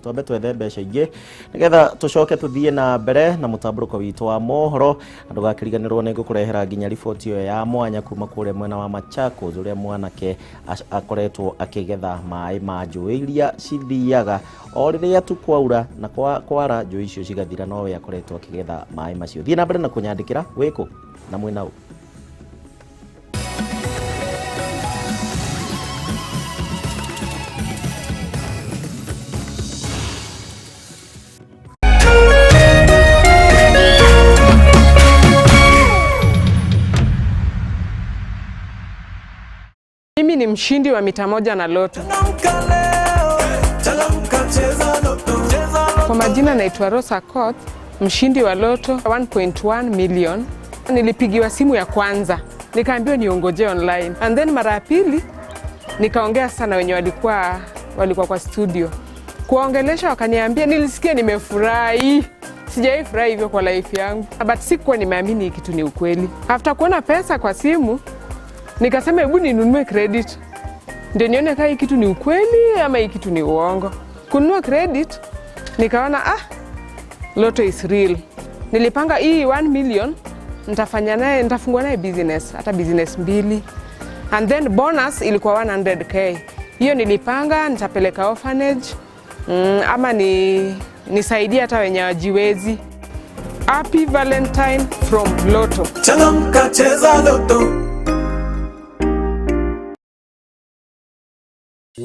twambe twethe mbeca ingi nigetha tucoke tuthie na mbere na mutamburuko witu wa mohoro, na ndugakiriganirwo ni ngukurehera nginya riboti iyo ya mwanya kuma kuria mwena wa Machakos uria mwanake akoretwo akigetha maĩ ma njũĩ iria cithiaga o riria tu kwaura na kwara njũĩ icio cigathira, nowe akoretwo akigetha maĩ macio. Thiĩ na mbere na kunyandikira wiku na mwina u.
Mimi ni mshindi wa mita moja na Lotto. Kwa majina naitwa Rosa Koth, mshindi wa Lotto 1.1 million. Nilipigiwa simu ya kwanza, nikaambiwa niongoje online. And then mara ya pili nikaongea sana wenye walikuwa kwa studio. Kuongelesha wakaniambia, nilisikia nimefurahi. Sijawahi furahi hivyo kwa life yangu. But sikuwa nimeamini kitu ni ukweli. After kuona pesa kwa simu, nikasema hebu ninunue credit ndio nione kama hii kitu ni ukweli ama hii kitu ni uongo. Kununua credit nikaona Lotto is real. Nilipanga hii 1 million nitafanya naye, nitafungua naye business, hata business mbili. And then bonus ilikuwa 100k. Hiyo nilipanga nitapeleka orphanage, ama nisaidie hata wenye wajiwezi. Happy Valentine from Lotto.
Changamka, cheza Lotto.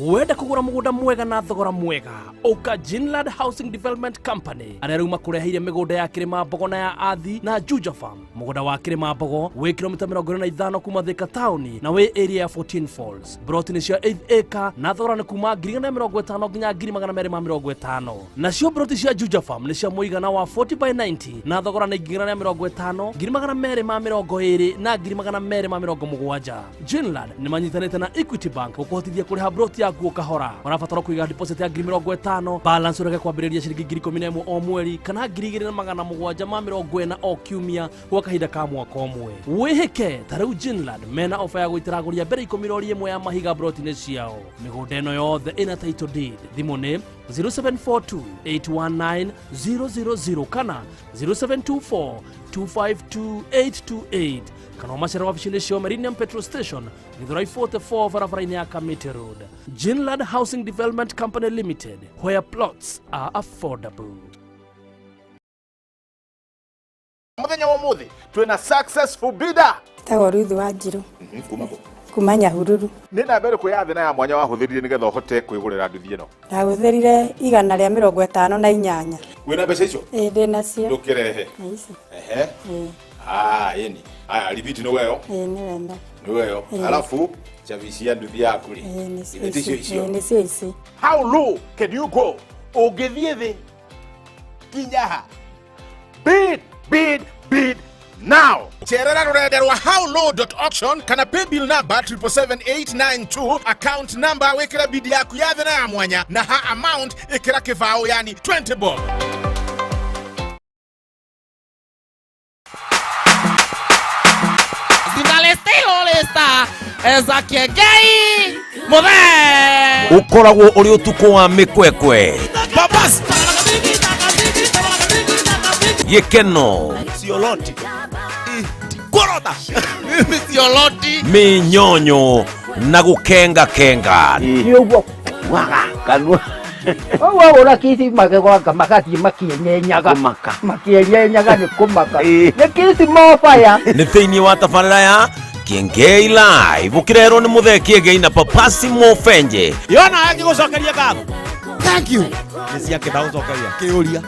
Wenda kugura mugunda mwega na thogora mwega, uka Jinland Housing Development Company aria riu makureheire migunda ya Kirima Mbogo na ya Athi na Juja Farm. Mugunda wa Kirima Mbogo wi kilomita 45 kuma Thika town na wi area ya 14 Falls. Broti ni cia 8 acre na thogora ni kuma 150 nginya 250. Nacio broti cia Juja Farm ni cia muigana wa 40 by 90 na thogora ni 150, 220 na 270. Jinland ni manyitanite na Equity Bank gukuhotithia kuriha broti yaku kahora. Ũrabatara kũiga deposit ya 50,000, balance ũreke kwambĩrĩria ciringi 11,000 o mweri kana 2,740 o kiumia gwa kahinda ka mwaka ũmwe. Wĩhĩke ta rĩu Jinland mena ofa ya gũitĩra agũri a mbere 10 rori ĩmwe ya mahiga broti-inĩ ciao. Mĩgũnda ĩno yothe ĩna title deed. Thimũ nĩ 0742 819 000 kana 0724 252 828 kana ũmacere wabici-inĩ cio Meridian Petrol Station Githurai 44 barabara-inĩ ya Kamiti Road. Jinland Housing Development Company Limited, where plots are affordable.
Muthenya wa muthi twina successful bidder.
Tagwo Ruth wa Njiru.
Kuma kũ?
Kuma Nyahururu.
Nĩ namba ĩrĩkũ ya thĩ na ya mwanya wahũthĩrire nĩgetha ũhote kwĩgũrĩra nduthi ĩno?
Ndahũthĩrire 158.
Wĩna mbeca icio?
Ĩĩ, ndĩ nacio.
Ndũkĩrehe.
Ici.
Ehe.
Ĩĩ.
Ah, ĩni. Aya, rithiti nĩ weyo?
Ĩĩ, nĩ wenda.
Nĩ weyo.
Ĩĩ.
Alafu chavi cia nduthi yaku rĩ?
Ĩĩ, nĩcio
Githĩ ticio
ici.
icio?
Ĩĩ, nĩcio ici.
How low can you go? Ũngĩthiĩ thĩ nginya ha? Bid, bid, bid now. Cerera rũrenda rwa howlow.auction kana paybill number 777892, account number wikira bid yaku ya thĩ na ya mwanya na ha amount ikira kibao yani 20 bob.
Holy Star eza Kiengei Muthee.
Ũkoragwo ũrĩ ũtukũ wa mĩkwekwe.
Babas.
Gĩkeno.
Sioloti. Korota. Mimi sioloti.
Mĩnyonyo na gũkenga kenga.
Nĩ ũguo waga kanua ũguo ũra kisi magegwaka magathiĩ makĩenyenyaga makĩenyenyaga nĩ kũmaka nĩ kisi mobaya.
Nĩ thĩinĩ wa tabarĩra ya Kiengei Live ũkĩreherwo nĩ Mũthee Kiengei na Papasi Mofenje.
Yona agĩgũcokeria ngatho. Thank you. Nĩ ciake ndagũcokeria. Kĩũria.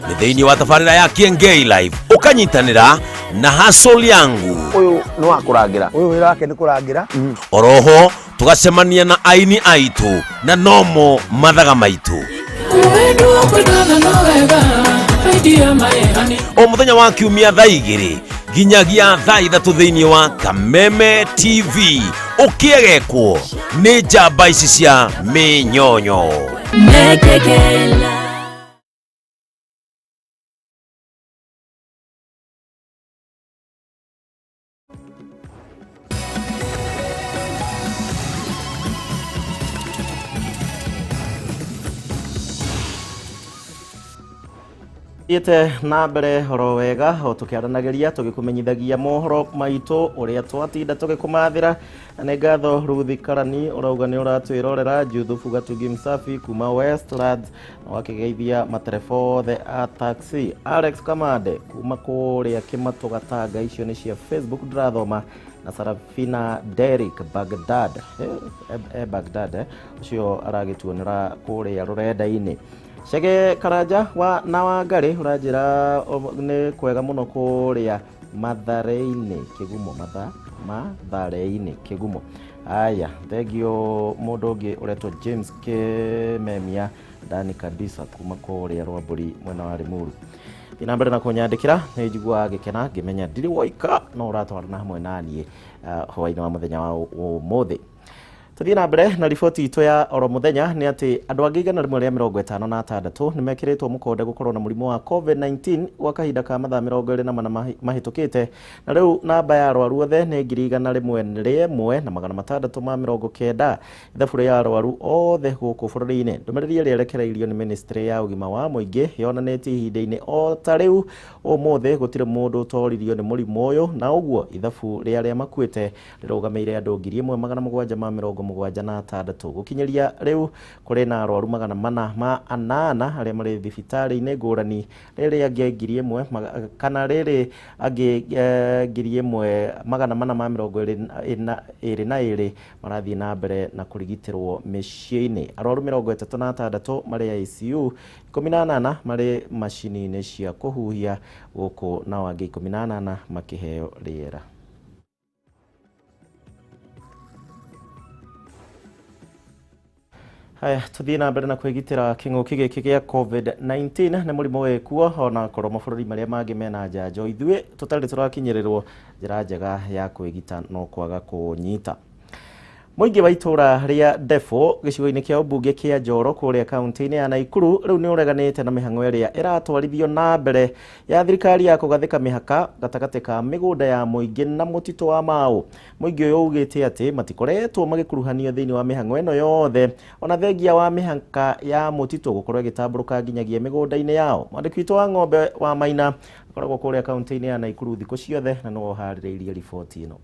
Nĩ thĩinĩ wa tabarĩra ya Kiengei Live ũkanyitanĩra na Hustle Yangu.
Ũyũ nĩ wa kũrangĩra. Ũyũ wĩra wake nĩ kũrangĩra.
Oroho tũgacemania na aini aitũ na nomo mathaga maitũ. O mũthenya wa kiumia thaa 2 nginyagia thaa 3 thĩinĩ wa Kameme TV ũkĩegekwo nĩ njamba ici cia mĩnyonyo.
Thiĩte na mbere oro wega o tũkĩaranagĩria tũgĩkũmenyithagia mohoro maitũ ũrĩa twatinda tũgĩkũmathĩra. Na nĩ ngatho Ruthi Karani ũrauga nĩ ũratwĩrorera, Juthubu Gatugi Msafi kuma Westlands na wakĩgeithia matereba othe a taxi, Alex Kamande kuma kũrĩa Kĩmatũ Gatanga, icio nĩ cia Facebook ndĩrathoma, na Sarafina Derrick Baghdad, Baghdad ũcio aragĩtuonera kũrĩa rũrenda-inĩ. Chege Karanja wa na Wangari ũranjĩra nĩ kwega mũno kũrĩa Mathare-inĩ Kĩgumo, Mathare-inĩ Kĩgumo. Aya, thengio mũndũ ũngĩ ũretwo James Kĩmemia ndani kabisa kuma kũrĩa Rwambũri mwena wa Limuru. Thiĩ na mbere na kũnyandĩkĩra, nĩ njiguaga ngĩkena ngĩmenya ndirĩ woika no ũratwarana hamwe na niĩ hwaĩ-inĩ wa mũthenya wa ũmũthĩ. Tũthiĩ na mbere na riboti itũ ya oro mũthenya nĩ atĩ andũ angĩ 156 nĩ mekĩrĩtwo mũkonde gũkorwo na mũrimũ wa COVID-19 gwa kahinda ka mathaa 24 mahĩtũkĩte, na rĩu namba ya arwaru othe nĩ 1,690. Ithabu rĩa arwaru othe gũkũ bũrũri-inĩ. Ndũmĩrĩri ĩrĩa ĩrekereirio nĩ ministry ya ũgima wa mũingĩ yonanĩtie ihinda-inĩ o ta rĩu ũmũthĩ gũtirĩ mũndũ ũtoririo nĩ mũrimũ ũyũ, na ũguo ithabu rĩa arĩa makuĩte rĩrũgamĩire andũ 1,776. Gũkinyĩria rĩu kũrĩ na arwaru 408 arĩa marĩ thibitarĩ-inĩ ngũrani, rĩrĩ angĩ 1,000 kana rĩrĩ angĩ 1,422 marathiĩ na mbere na kũrigitĩrwo mĩciĩ-inĩ. Arwaru 36 marĩ ICU, 18 marĩ macini-inĩ cia kũhuhia gũkũ nao angĩ 18 makĩheo rĩera. Haya, tuthiĩ na mbere na kwĩgitĩra kĩng'ũki gĩkĩ gĩa COVID-19 nĩ mũrimũ wĩkuo ona korwo mabũrũri marĩa mangĩ mena njanjo, ithuĩ tũtarĩ tũrakinyĩrĩrwo njĩra njega ya kwĩgita no kwaga kũnyita. Mũingĩ wa itũra rĩa Ndebũ gĩcigo-inĩ kĩa ũmbunge kĩa Njoro kũrĩa kaunti-inĩ ya Naikuru rĩu nĩ ũreganĩte na mĩhang'o ĩrĩa ĩratwarithio na mbere ya thirikari ya kũgathĩka mĩhaka gatagatĩ ka mĩgũnda ya mũingĩ na mũtitũ wa Mau. Mũingĩ ũyũ ugĩte atĩ matikoretwo magĩkuruhanio thĩinĩ wa mĩhang'o ĩno yothe ona thengia wa mĩhaka ya mũtitũ gũkorwo ĩgĩtambũrũka nginyagia mĩgũnda-inĩ yao. Mwandĩki witũ wa Ng'ombe wa Maina akoragwo kũrĩa kaunti-inĩ ya Naikuru thikũ ciothe na nĩwe ũharĩrĩirie riboti ĩno.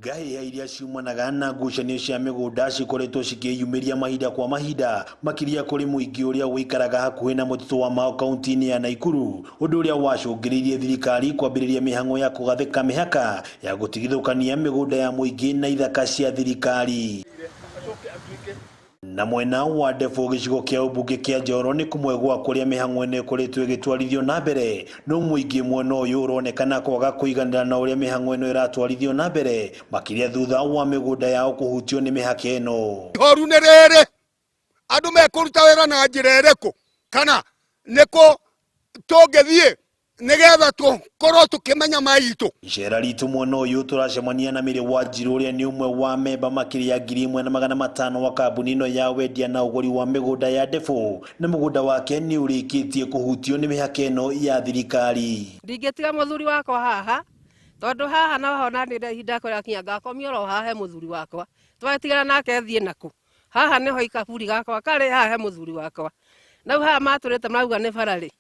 Ngahĩha iria ciumanaga na ngucanio cia mĩgũnda cikoretwo cikĩyumĩria mahinda kwa mahinda makĩria kũrĩ mũingĩ ũrĩa ũikaraga hakuhĩ na mũtitũ wa Mau kaunti-inĩ ya Naikuru, ũndũ ũrĩa wacũngĩrĩirie thirikari kwambĩrĩria mĩhang'o ya kũgathĩka mĩhaka ya gũtigithũkania mĩgũnda ya mũingĩ na ithaka cia thirikari. Na mwena wa Ndebũ gĩcigo kĩa ũmbunge kĩa Njoro nĩ kũmwe gwa kũrĩa mĩhang'o ĩno ĩkoretwo ĩgĩtwarithio na mbere, no mũingĩ mwena ũyũ ũronekana kwaga kũiganĩra na ũrĩa mĩhang'o ĩno ĩratwarithio na mbere makĩria thutha wa mĩgũnda yao kũhutio nĩ mĩhaka ĩno.
Ihoru nĩ rĩrĩ, andũ mekũruta wĩra na njĩra ĩrĩkũ kana nĩkũ tũngĩthiĩ
Nigetha tukorwo tukimenya maitu.
Icera ritũ mwena ũyũ tũracemania na Mary Wanjiru ũrĩa nĩ ũmwe wa memba makĩria 1500 wa kambuni ĩno ya wendia na ũgũri wa mĩgũnda ya Ndebũ, na mũgũnda wake nĩ ũrĩkĩtie kũhutio nĩ mĩhaka ĩno ya thirikari.
Ndingĩtiga mũthuri wakwa haha tondũ haha no hona nĩ ihinda kũrĩa kinya ngakomio oro haha he mũthuri wakwa, twatigana nake thiĩ nakũ haha nĩho ikaburi gakwa karĩ haha he mũthuri wakwa, nau haha matũrĩte marauga nĩ bararĩ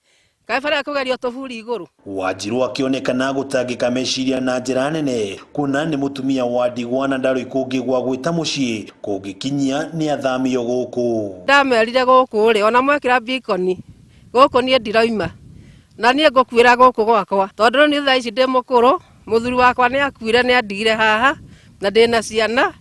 kaĩ bara kũgerio tũburi igũrũ.
Wanjiru akĩonekana gũtangĩka meciria na njĩra nene kuona nĩ mũtumia wa ndigwa na ndarĩ kũngĩ gwa gwĩta mũciĩ kũngĩkinyia nĩ athamio gũkũ.
Ndamerire gũkũ rĩ ona mwekĩra bikoni gũkũ niĩ ndirauma na niĩ ngũkuĩra gũkũ gwakwa tondũ rĩu nĩ thaa ici ndĩ mũkũrũ, mũthuri wakwa nĩ akuire nĩ andigire haha na ndĩna ciana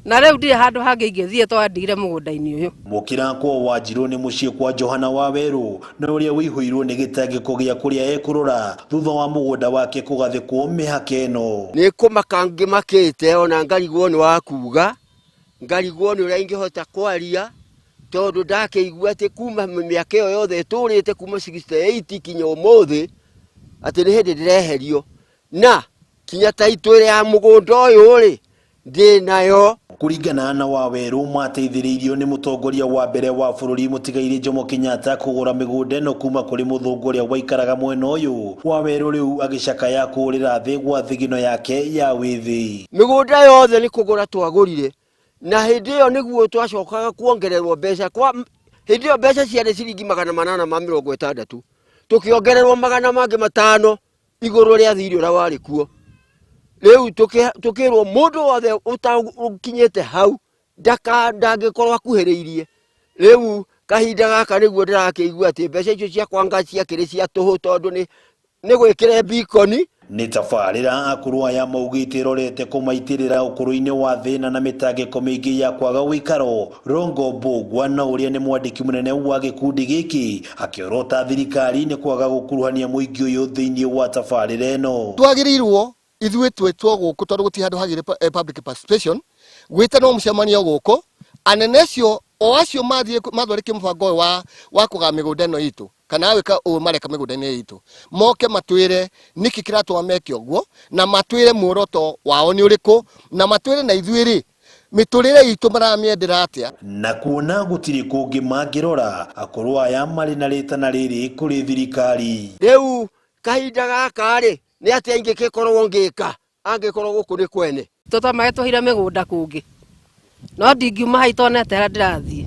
na rĩu ndirĩ handũ hangĩ ingĩthiĩ tondũ andigire mũgũnda-inĩ ũyũ.
Mũkĩra kwa Wanjiru nĩ mũciĩ kwa Johana Wawerũ na ũrĩa wĩihũirwo nĩ gĩtangĩko gĩa kũrĩa ekũrora thutha wa mũgũnda wake kũgathĩkwo mĩhaka ĩno.
Nĩ kũmaka ngĩmakĩte ona ngarigwo nĩ wa kuga, ngarigwo nĩ ũrĩa ingĩhota kwaria tondũ ndakĩigua atĩ kuma mĩaka ĩyo yothe ĩtũrĩte kuma 68 kinya ũmũthĩ atĩ nĩ hĩndĩ ndĩreherio na kinya taitũ ĩrĩa ya mũgũnda ũyũ rĩ ndĩnayo.
Kũringana na Wawerũ mateithĩrĩirio nĩ mũtongoria wa mbere wa bũrũri mũtigairĩ Jomo Kenyatta kũgũra mĩgũnda ĩno kuma kũrĩ mũthũngũ ũrĩa waikaraga mwena ũyũ. Wawerũ rĩu agĩcakaya kũũrĩra thĩ gwa thigino yake ya wĩthĩ.
Mĩgũnda yothe nĩ kũgũra twagũrire na hĩndĩ ĩyo nĩguo twacokaga kuongererwo mbeca kwa hĩndĩ ĩyo mbeca ciarĩ ciringi 860 tũkĩongererwo 500 igũrũ rĩa thirĩ ũrĩa warĩ kuo. Rĩu tukirwo mũndũ wothe ũtakinyĩte hau ndangĩkorwo akuhĩrĩirie. Rĩu kahinda gaka nĩguo ndĩrakĩigua atĩ mbeca icio ciakwa nga ciakĩrĩ cia tũhũ tondũ nĩ gwĩkĩre bikoni.
Nĩ tabarĩra akũrũ aya maugĩte ĩrorete kũmaitĩrĩra ũkũrũ-inĩ wa thĩna na mĩtangĩko mĩingĩ ya kwaga ũikaro. Rongo Mbũgua na ũrĩa nĩ mwandĩki mũnene wa gĩkundi gĩkĩ akĩorota thirikari nĩ kwaga gũkuruhania mũingĩ ũyũ thĩinĩ wa tabarĩra ĩno.
Twagĩrĩirwo ithuĩ twĩtwo gũkũ tondũ gũtirĩ handũ hagĩrĩ public participation gwĩtanwo mũcemanio gũkũ anene acio o acio mathiĩ mathondeke mũbango ũyũ wa kũgaya mĩgũnda ĩno itũ kana gwĩka ũũ mareka mĩgũnda-inĩ itũ moke matwĩre nĩkĩ kĩratũma meke ũguo na matwĩre muoroto wao nĩ ũrĩkũ na matwĩre na ithuĩ rĩ mĩtũrĩre itũ maramĩendera atĩa.
Na kuona gũtirĩ kũngĩ mangĩrora akũrũ aya marĩ na rĩtana rĩrĩ kũrĩ thirikari.
Rĩu kahinda gaka rĩ nĩ atĩa ingĩgĩkorwo ngĩka angĩkorwo gũkũ nĩ kwene
tũtamae tũhire mĩgũnda kũngĩ no ndingiuma haha itonete harĩa ndĩrathiĩ,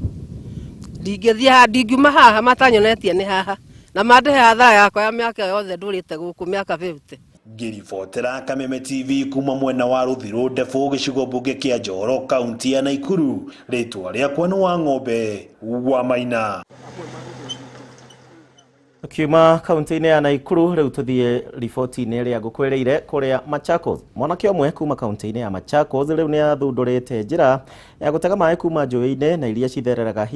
ndingĩthiĩ haha, ndingiuma haha matanyonetie nĩ haha na mandehe hathara yakwa ya mĩaka yothe ndũrĩte gũkũ mĩaka 50.
Ngĩribotera Kameme TV kuma mwena wa Rũthirũ Ndebũ gĩcigo mbunge kĩa Njoro kaunti ya Naikuru, rĩtwa rĩakwa nĩ wa Ng'ombe wa Maina.
Tukiuma kaunti-inĩ ya Naikuru rĩu tũthiĩ riboti-inĩ ĩrĩa ngũkwĩrĩire kũrĩa Machakos. Mwanake ũmwe kuma kaunti-inĩ ya Machakos rĩu nĩ athundũrĩte njĩra ya gũtega maĩ kuma njũĩ-inĩ na iria cithereraga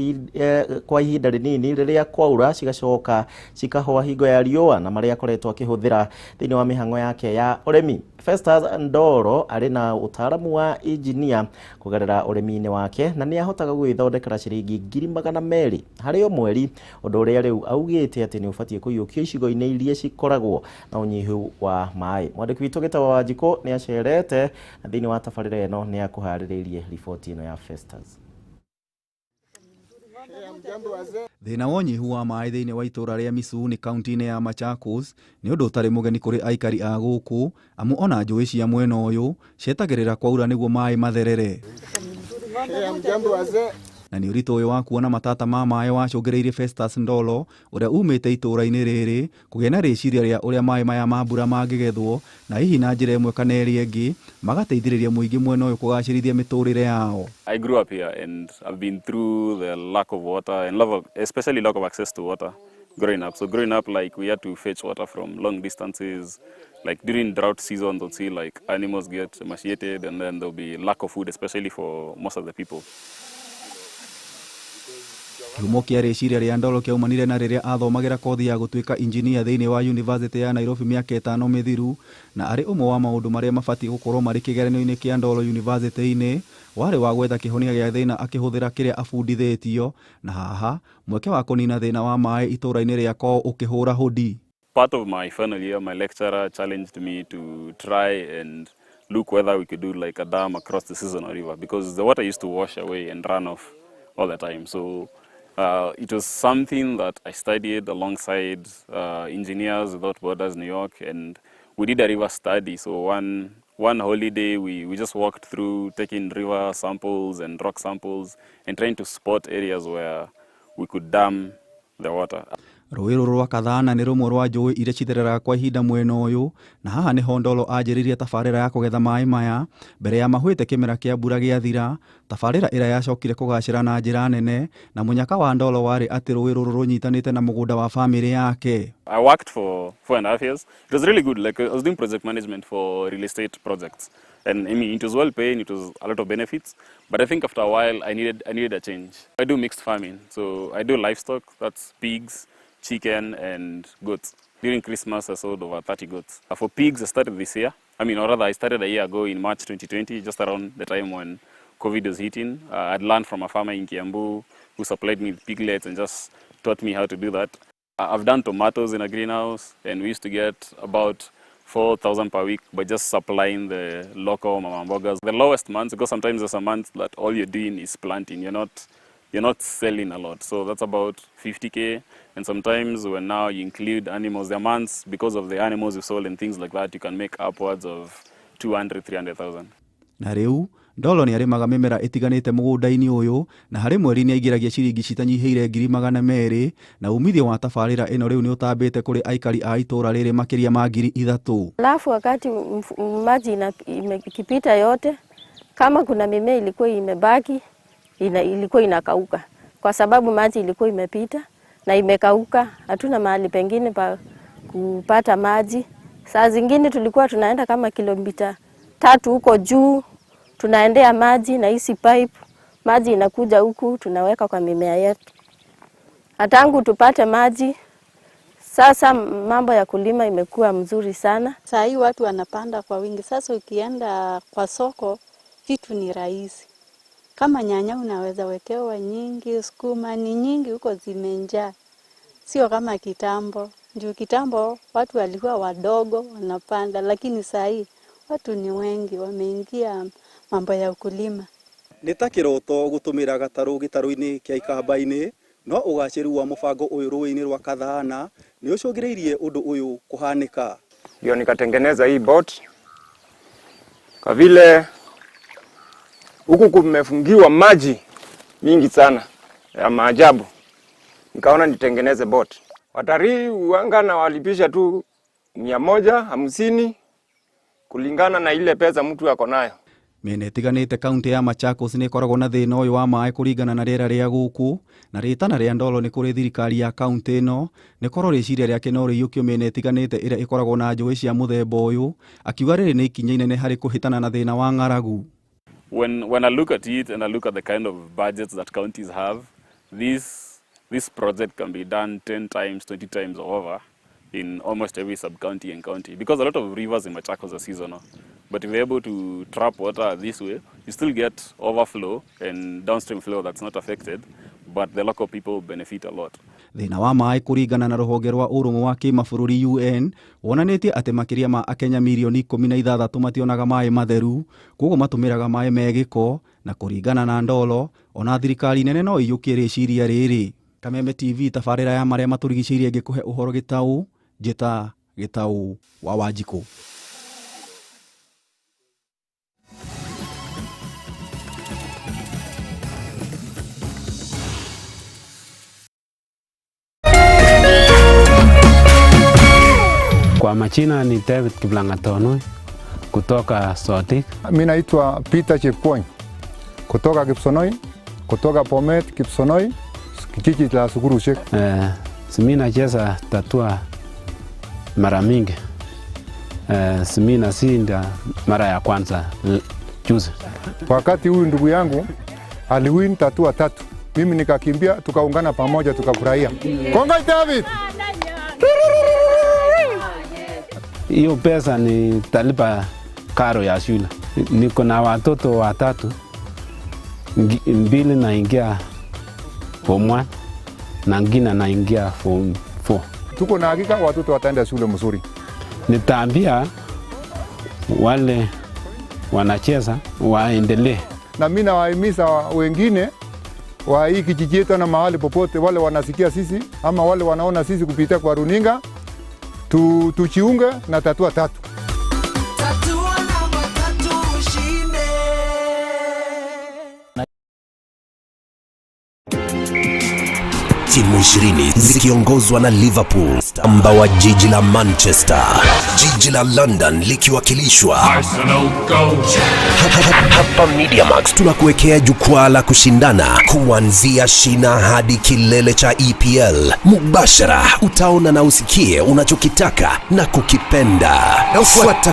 kwa ihinda rĩnini rĩrĩa kwaura cigacoka cikahũa hingo ya riũa na marĩa akoretwo akĩhũthĩra thĩinĩ wa mĩhang'o yake ya ũrĩmi. Festus Ndoro arĩ na ũtaaramu wa injinia kũgerera ũrĩmi-inĩ wake na nĩ ahotaga gwĩthondekera ciringi 200,000 harĩ o mweri, ũndũ ũrĩa rĩu augĩte atĩ nĩ ũbatiĩ kũiyũkio icigo-inĩ iria cikoragwo na ũnyihu wa maĩ. Mwandĩki witũ Gĩtawa Wanjikũ nĩ acerete na thĩinĩ wa tabarĩra ĩno nĩ akũharĩrĩirie riboti ĩno ya Festus.
Thĩna wa ũnyihu wa maĩ thĩinĩ wa itũũra rĩa Misuuni kaunti-inĩ ya Machakos nĩ ũndũ ũtarĩ mũgeni kũrĩ aikari a gũkũ, amu ona njũĩ cia mwena ũyũ cietagĩrĩra kwaura nĩguo maĩ matherere. Na nĩ ũritũ ũyũ wa kuona matata ma maĩ wacũngĩrĩirie Festus Ndolo ũrĩa umĩte itũũra-inĩ rĩrĩ kũgĩa na rĩciria rĩa ũrĩa maĩ maya ma mbura mangĩgethwo na hihi na njĩra ĩmwe kana ĩrĩa ĩngĩ magateithĩrĩria mũingĩ mwena ũyũ kũgacĩrithia mĩtũrĩre yao.
I grew up here and I've been through the lack of water and especially lack of access to water growing up. So growing up, like, we had to fetch water from long distances. Like during drought season, they'll see like animals get emaciated and then there'll be lack of food, especially for most of the people.
Kĩhumo kĩa rĩciria rĩa Ndolo kĩaumanire na rĩrĩa athomagĩra kothi ya gũtuĩka injinia thĩinĩ wa University ya Nairobi mĩaka 5 mĩthiru, na arĩ ũmwe wa maũndũ marĩa mabatiĩ gũkorwo marĩ kĩgeranio-inĩ kĩa Ndolo University-inĩ warĩ wa gwetha kĩhonia gĩa thĩna akĩhũthĩra kĩrĩa abundithĩtio, na haha mweke wa kũnina thĩna wa maĩ itũũra-inĩ rĩa kwao ũkĩhũra hũdi.
Part of my final year, my lecturer challenged me to try and look whether we could do like a dam across the seasonal river, because the water used to wash away and run off all the time. So it was something that I studied alongside Engineers Without Borders, New York, and we did a river study. So one holiday, we just walked through taking river samples and rock samples and trying to spot areas where we could dam the water.
Rũĩ rũrũ rwa Kathana nĩ rũmwe rwa njũĩ iria cithereraga kwa ihinda mwena ũyũ, na haha nĩho Ndolo anjĩrĩirie tabarĩra ya kũgetha maĩ maya mbere ya mahwĩte kĩmera kĩa mbura gĩathira. Tabarĩra ĩrĩa yacokire kũgacĩra na njĩra nene, na mũnyaka wa Ndolo warĩ atĩ rũĩ rũrũ rũnyitanĩte na mũgũnda wa bamĩrĩ yake.
I worked for 4.5 years. It was really good. Like, I was doing project management for real estate projects, and I mean, it was well paying. It was a lot of benefits. But I think after a while, I needed a change. I do mixed farming, so I do livestock. That's pigs, chicken, and goats. During Christmas, I sold over 30 goats. For pigs, I started this year. I mean, or rather, I started a year ago in March 2020, just around the time when COVID was hitting. I'd learned from a farmer in Kiambu who supplied me with piglets and just taught me how to do that. I've done tomatoes in a greenhouse, and we used to get about 4,000 per week by just supplying the local mama mbogas. The lowest months, because sometimes there's a month that all you're doing is planting, you're not selling a lot. So that's about 50K. And sometimes when now you include animals, there are months, because of the animals you sold and things like that, you can make upwards of 200, 300,000.
Na rĩu Ndolo nĩ arĩmaga mĩmera ĩtiganĩte mũgũnda-inĩ ũyũ, na harĩ mweri nĩ aingĩragia ciringi citanyihĩire 200,000, na umithio wa tabarĩra ĩno rĩu nĩ ũtambĩte kũrĩ aikari a itũũra rĩrĩ makĩria ma 3,000.
Alafu wakati maji ikipita yote, kama kuna mimea ilikuwa imebaki, ilikuwa inakauka kwa sababu maji ilikuwa imepita na imekauka. Hatuna mahali pengine pa kupata maji. Saa zingine tulikuwa tunaenda kama kilomita 3 huko juu, tunaendea maji na hizi pipe, maji inakuja huku tunaweka kwa mimea yetu. Tangu tupate maji sasa mambo ya kulima imekuwa mzuri sana.
Saa hii watu wanapanda kwa wingi. Sasa ukienda kwa soko vitu ni rahisi. Kama nyanya unaweza wekewa nyingi, sukuma ni nyingi huko zimenjaa. Sio kama kitambo. Juu kitambo watu walikuwa wadogo wanapanda, lakini saa hii watu ni wengi wameingia mambo ya ukulima.
Nĩ ta kĩroto gũtũmĩra gatarũ gĩtarũ-inĩ kĩa Ikamba-inĩ, no ũgacĩru wa mũbango ũyũ rũĩ-inĩ rwa Kathana nĩ ũcũngĩrĩirie ũndũ ũyũ kũhanĩka.
Ndio nikatengeneza hii boat kwa vile huku kumefungiwa maji mingi sana ya maajabu, nikaona nitengeneze boat. Watalii uanga na walipisha tu 150 kulingana na ile pesa mtu ako nayo.
Mĩena ĩtiganĩte kaunti ya Machakos nĩ ĩkoragwo na thĩna ũyũ wa maĩ kũringana na rĩera rĩa gũkũ, na rĩtana rĩa Ndolo nĩ kũrĩ thirikari ya kaunti ĩno nĩ korwo rĩciria rĩake no rĩiyũkio mĩena ĩtiganĩte ĩrĩa ĩkoragwo na njũĩ cia mũthemba ũyũ, akiuga rĩrĩ nĩ ikinya inene harĩ kũhĩtana na thĩna wa ng'aragu.
When I look at it and I look at the kind of budgets that counties have, this project can be done 10 times, 20 times over in almost every sub-county and county, because a lot of rivers in Machakos are seasonal. But if you're able to trap water this way, you still get overflow and downstream flow that's not affected, but the local people benefit a lot.
Thĩna wa maĩ kũringana na rũhonge rwa ũrũmwe wa kĩmabũrũri UN wonanĩtie atĩ makĩria ma akenya mirioni 16 mationaga maĩ matheru, koguo matũmĩraga maĩ me gĩko, na kũringana na Ndolo ona thirikari nene no ĩiyũkie rĩciria rĩrĩ. Kameme TV tabarĩra ya marĩa matũrigicĩirie ngĩkũhe ũhoro gĩtaũ, njĩta Gĩtaũ wa Wanjikũ.
Kwa majina ni David Kiplangatono kutoka Sotik.
Mimi naitwa Peter Chepkwony kutoka Kipsonoi, kutoka Bomet Kipsonoi, kijiji la Sukurushek.
Mimi nacheza tatua mara mingi. Mimi nashinda mara ya kwanza juzi.
Wakati huyu ndugu yangu aliwin tatua 3, mimi nikakimbia, tukaungana pamoja tukafurahia. Kongai David.
Hiyo pesa ni talipa karo ya shule. Niko na watoto 3, 2 naingia form 1 na ngine naingia form 4.
Tuko na hakika watoto wataenda shule mzuri.
Nitaambia wale wanacheza waendelee.
Na mimi nawahimiza wengine wa hii kijiji yetu na mahali popote, wale wanasikia sisi ama wale wanaona sisi kupitia kwa runinga, tujiunge na Tatua Tatu.
Tatua namba tatu ushinde.
Timu 20 zikiongozwa na Liverpool, amba wa jiji la Manchester, jiji la London likiwakilishwa
Arsenal go!
Hapa MediaMax tunakuwekea jukwaa la kushindana kuanzia shina hadi kilele cha EPL. Mubashara utaona na usikie unachokitaka na kukipenda. Fuata.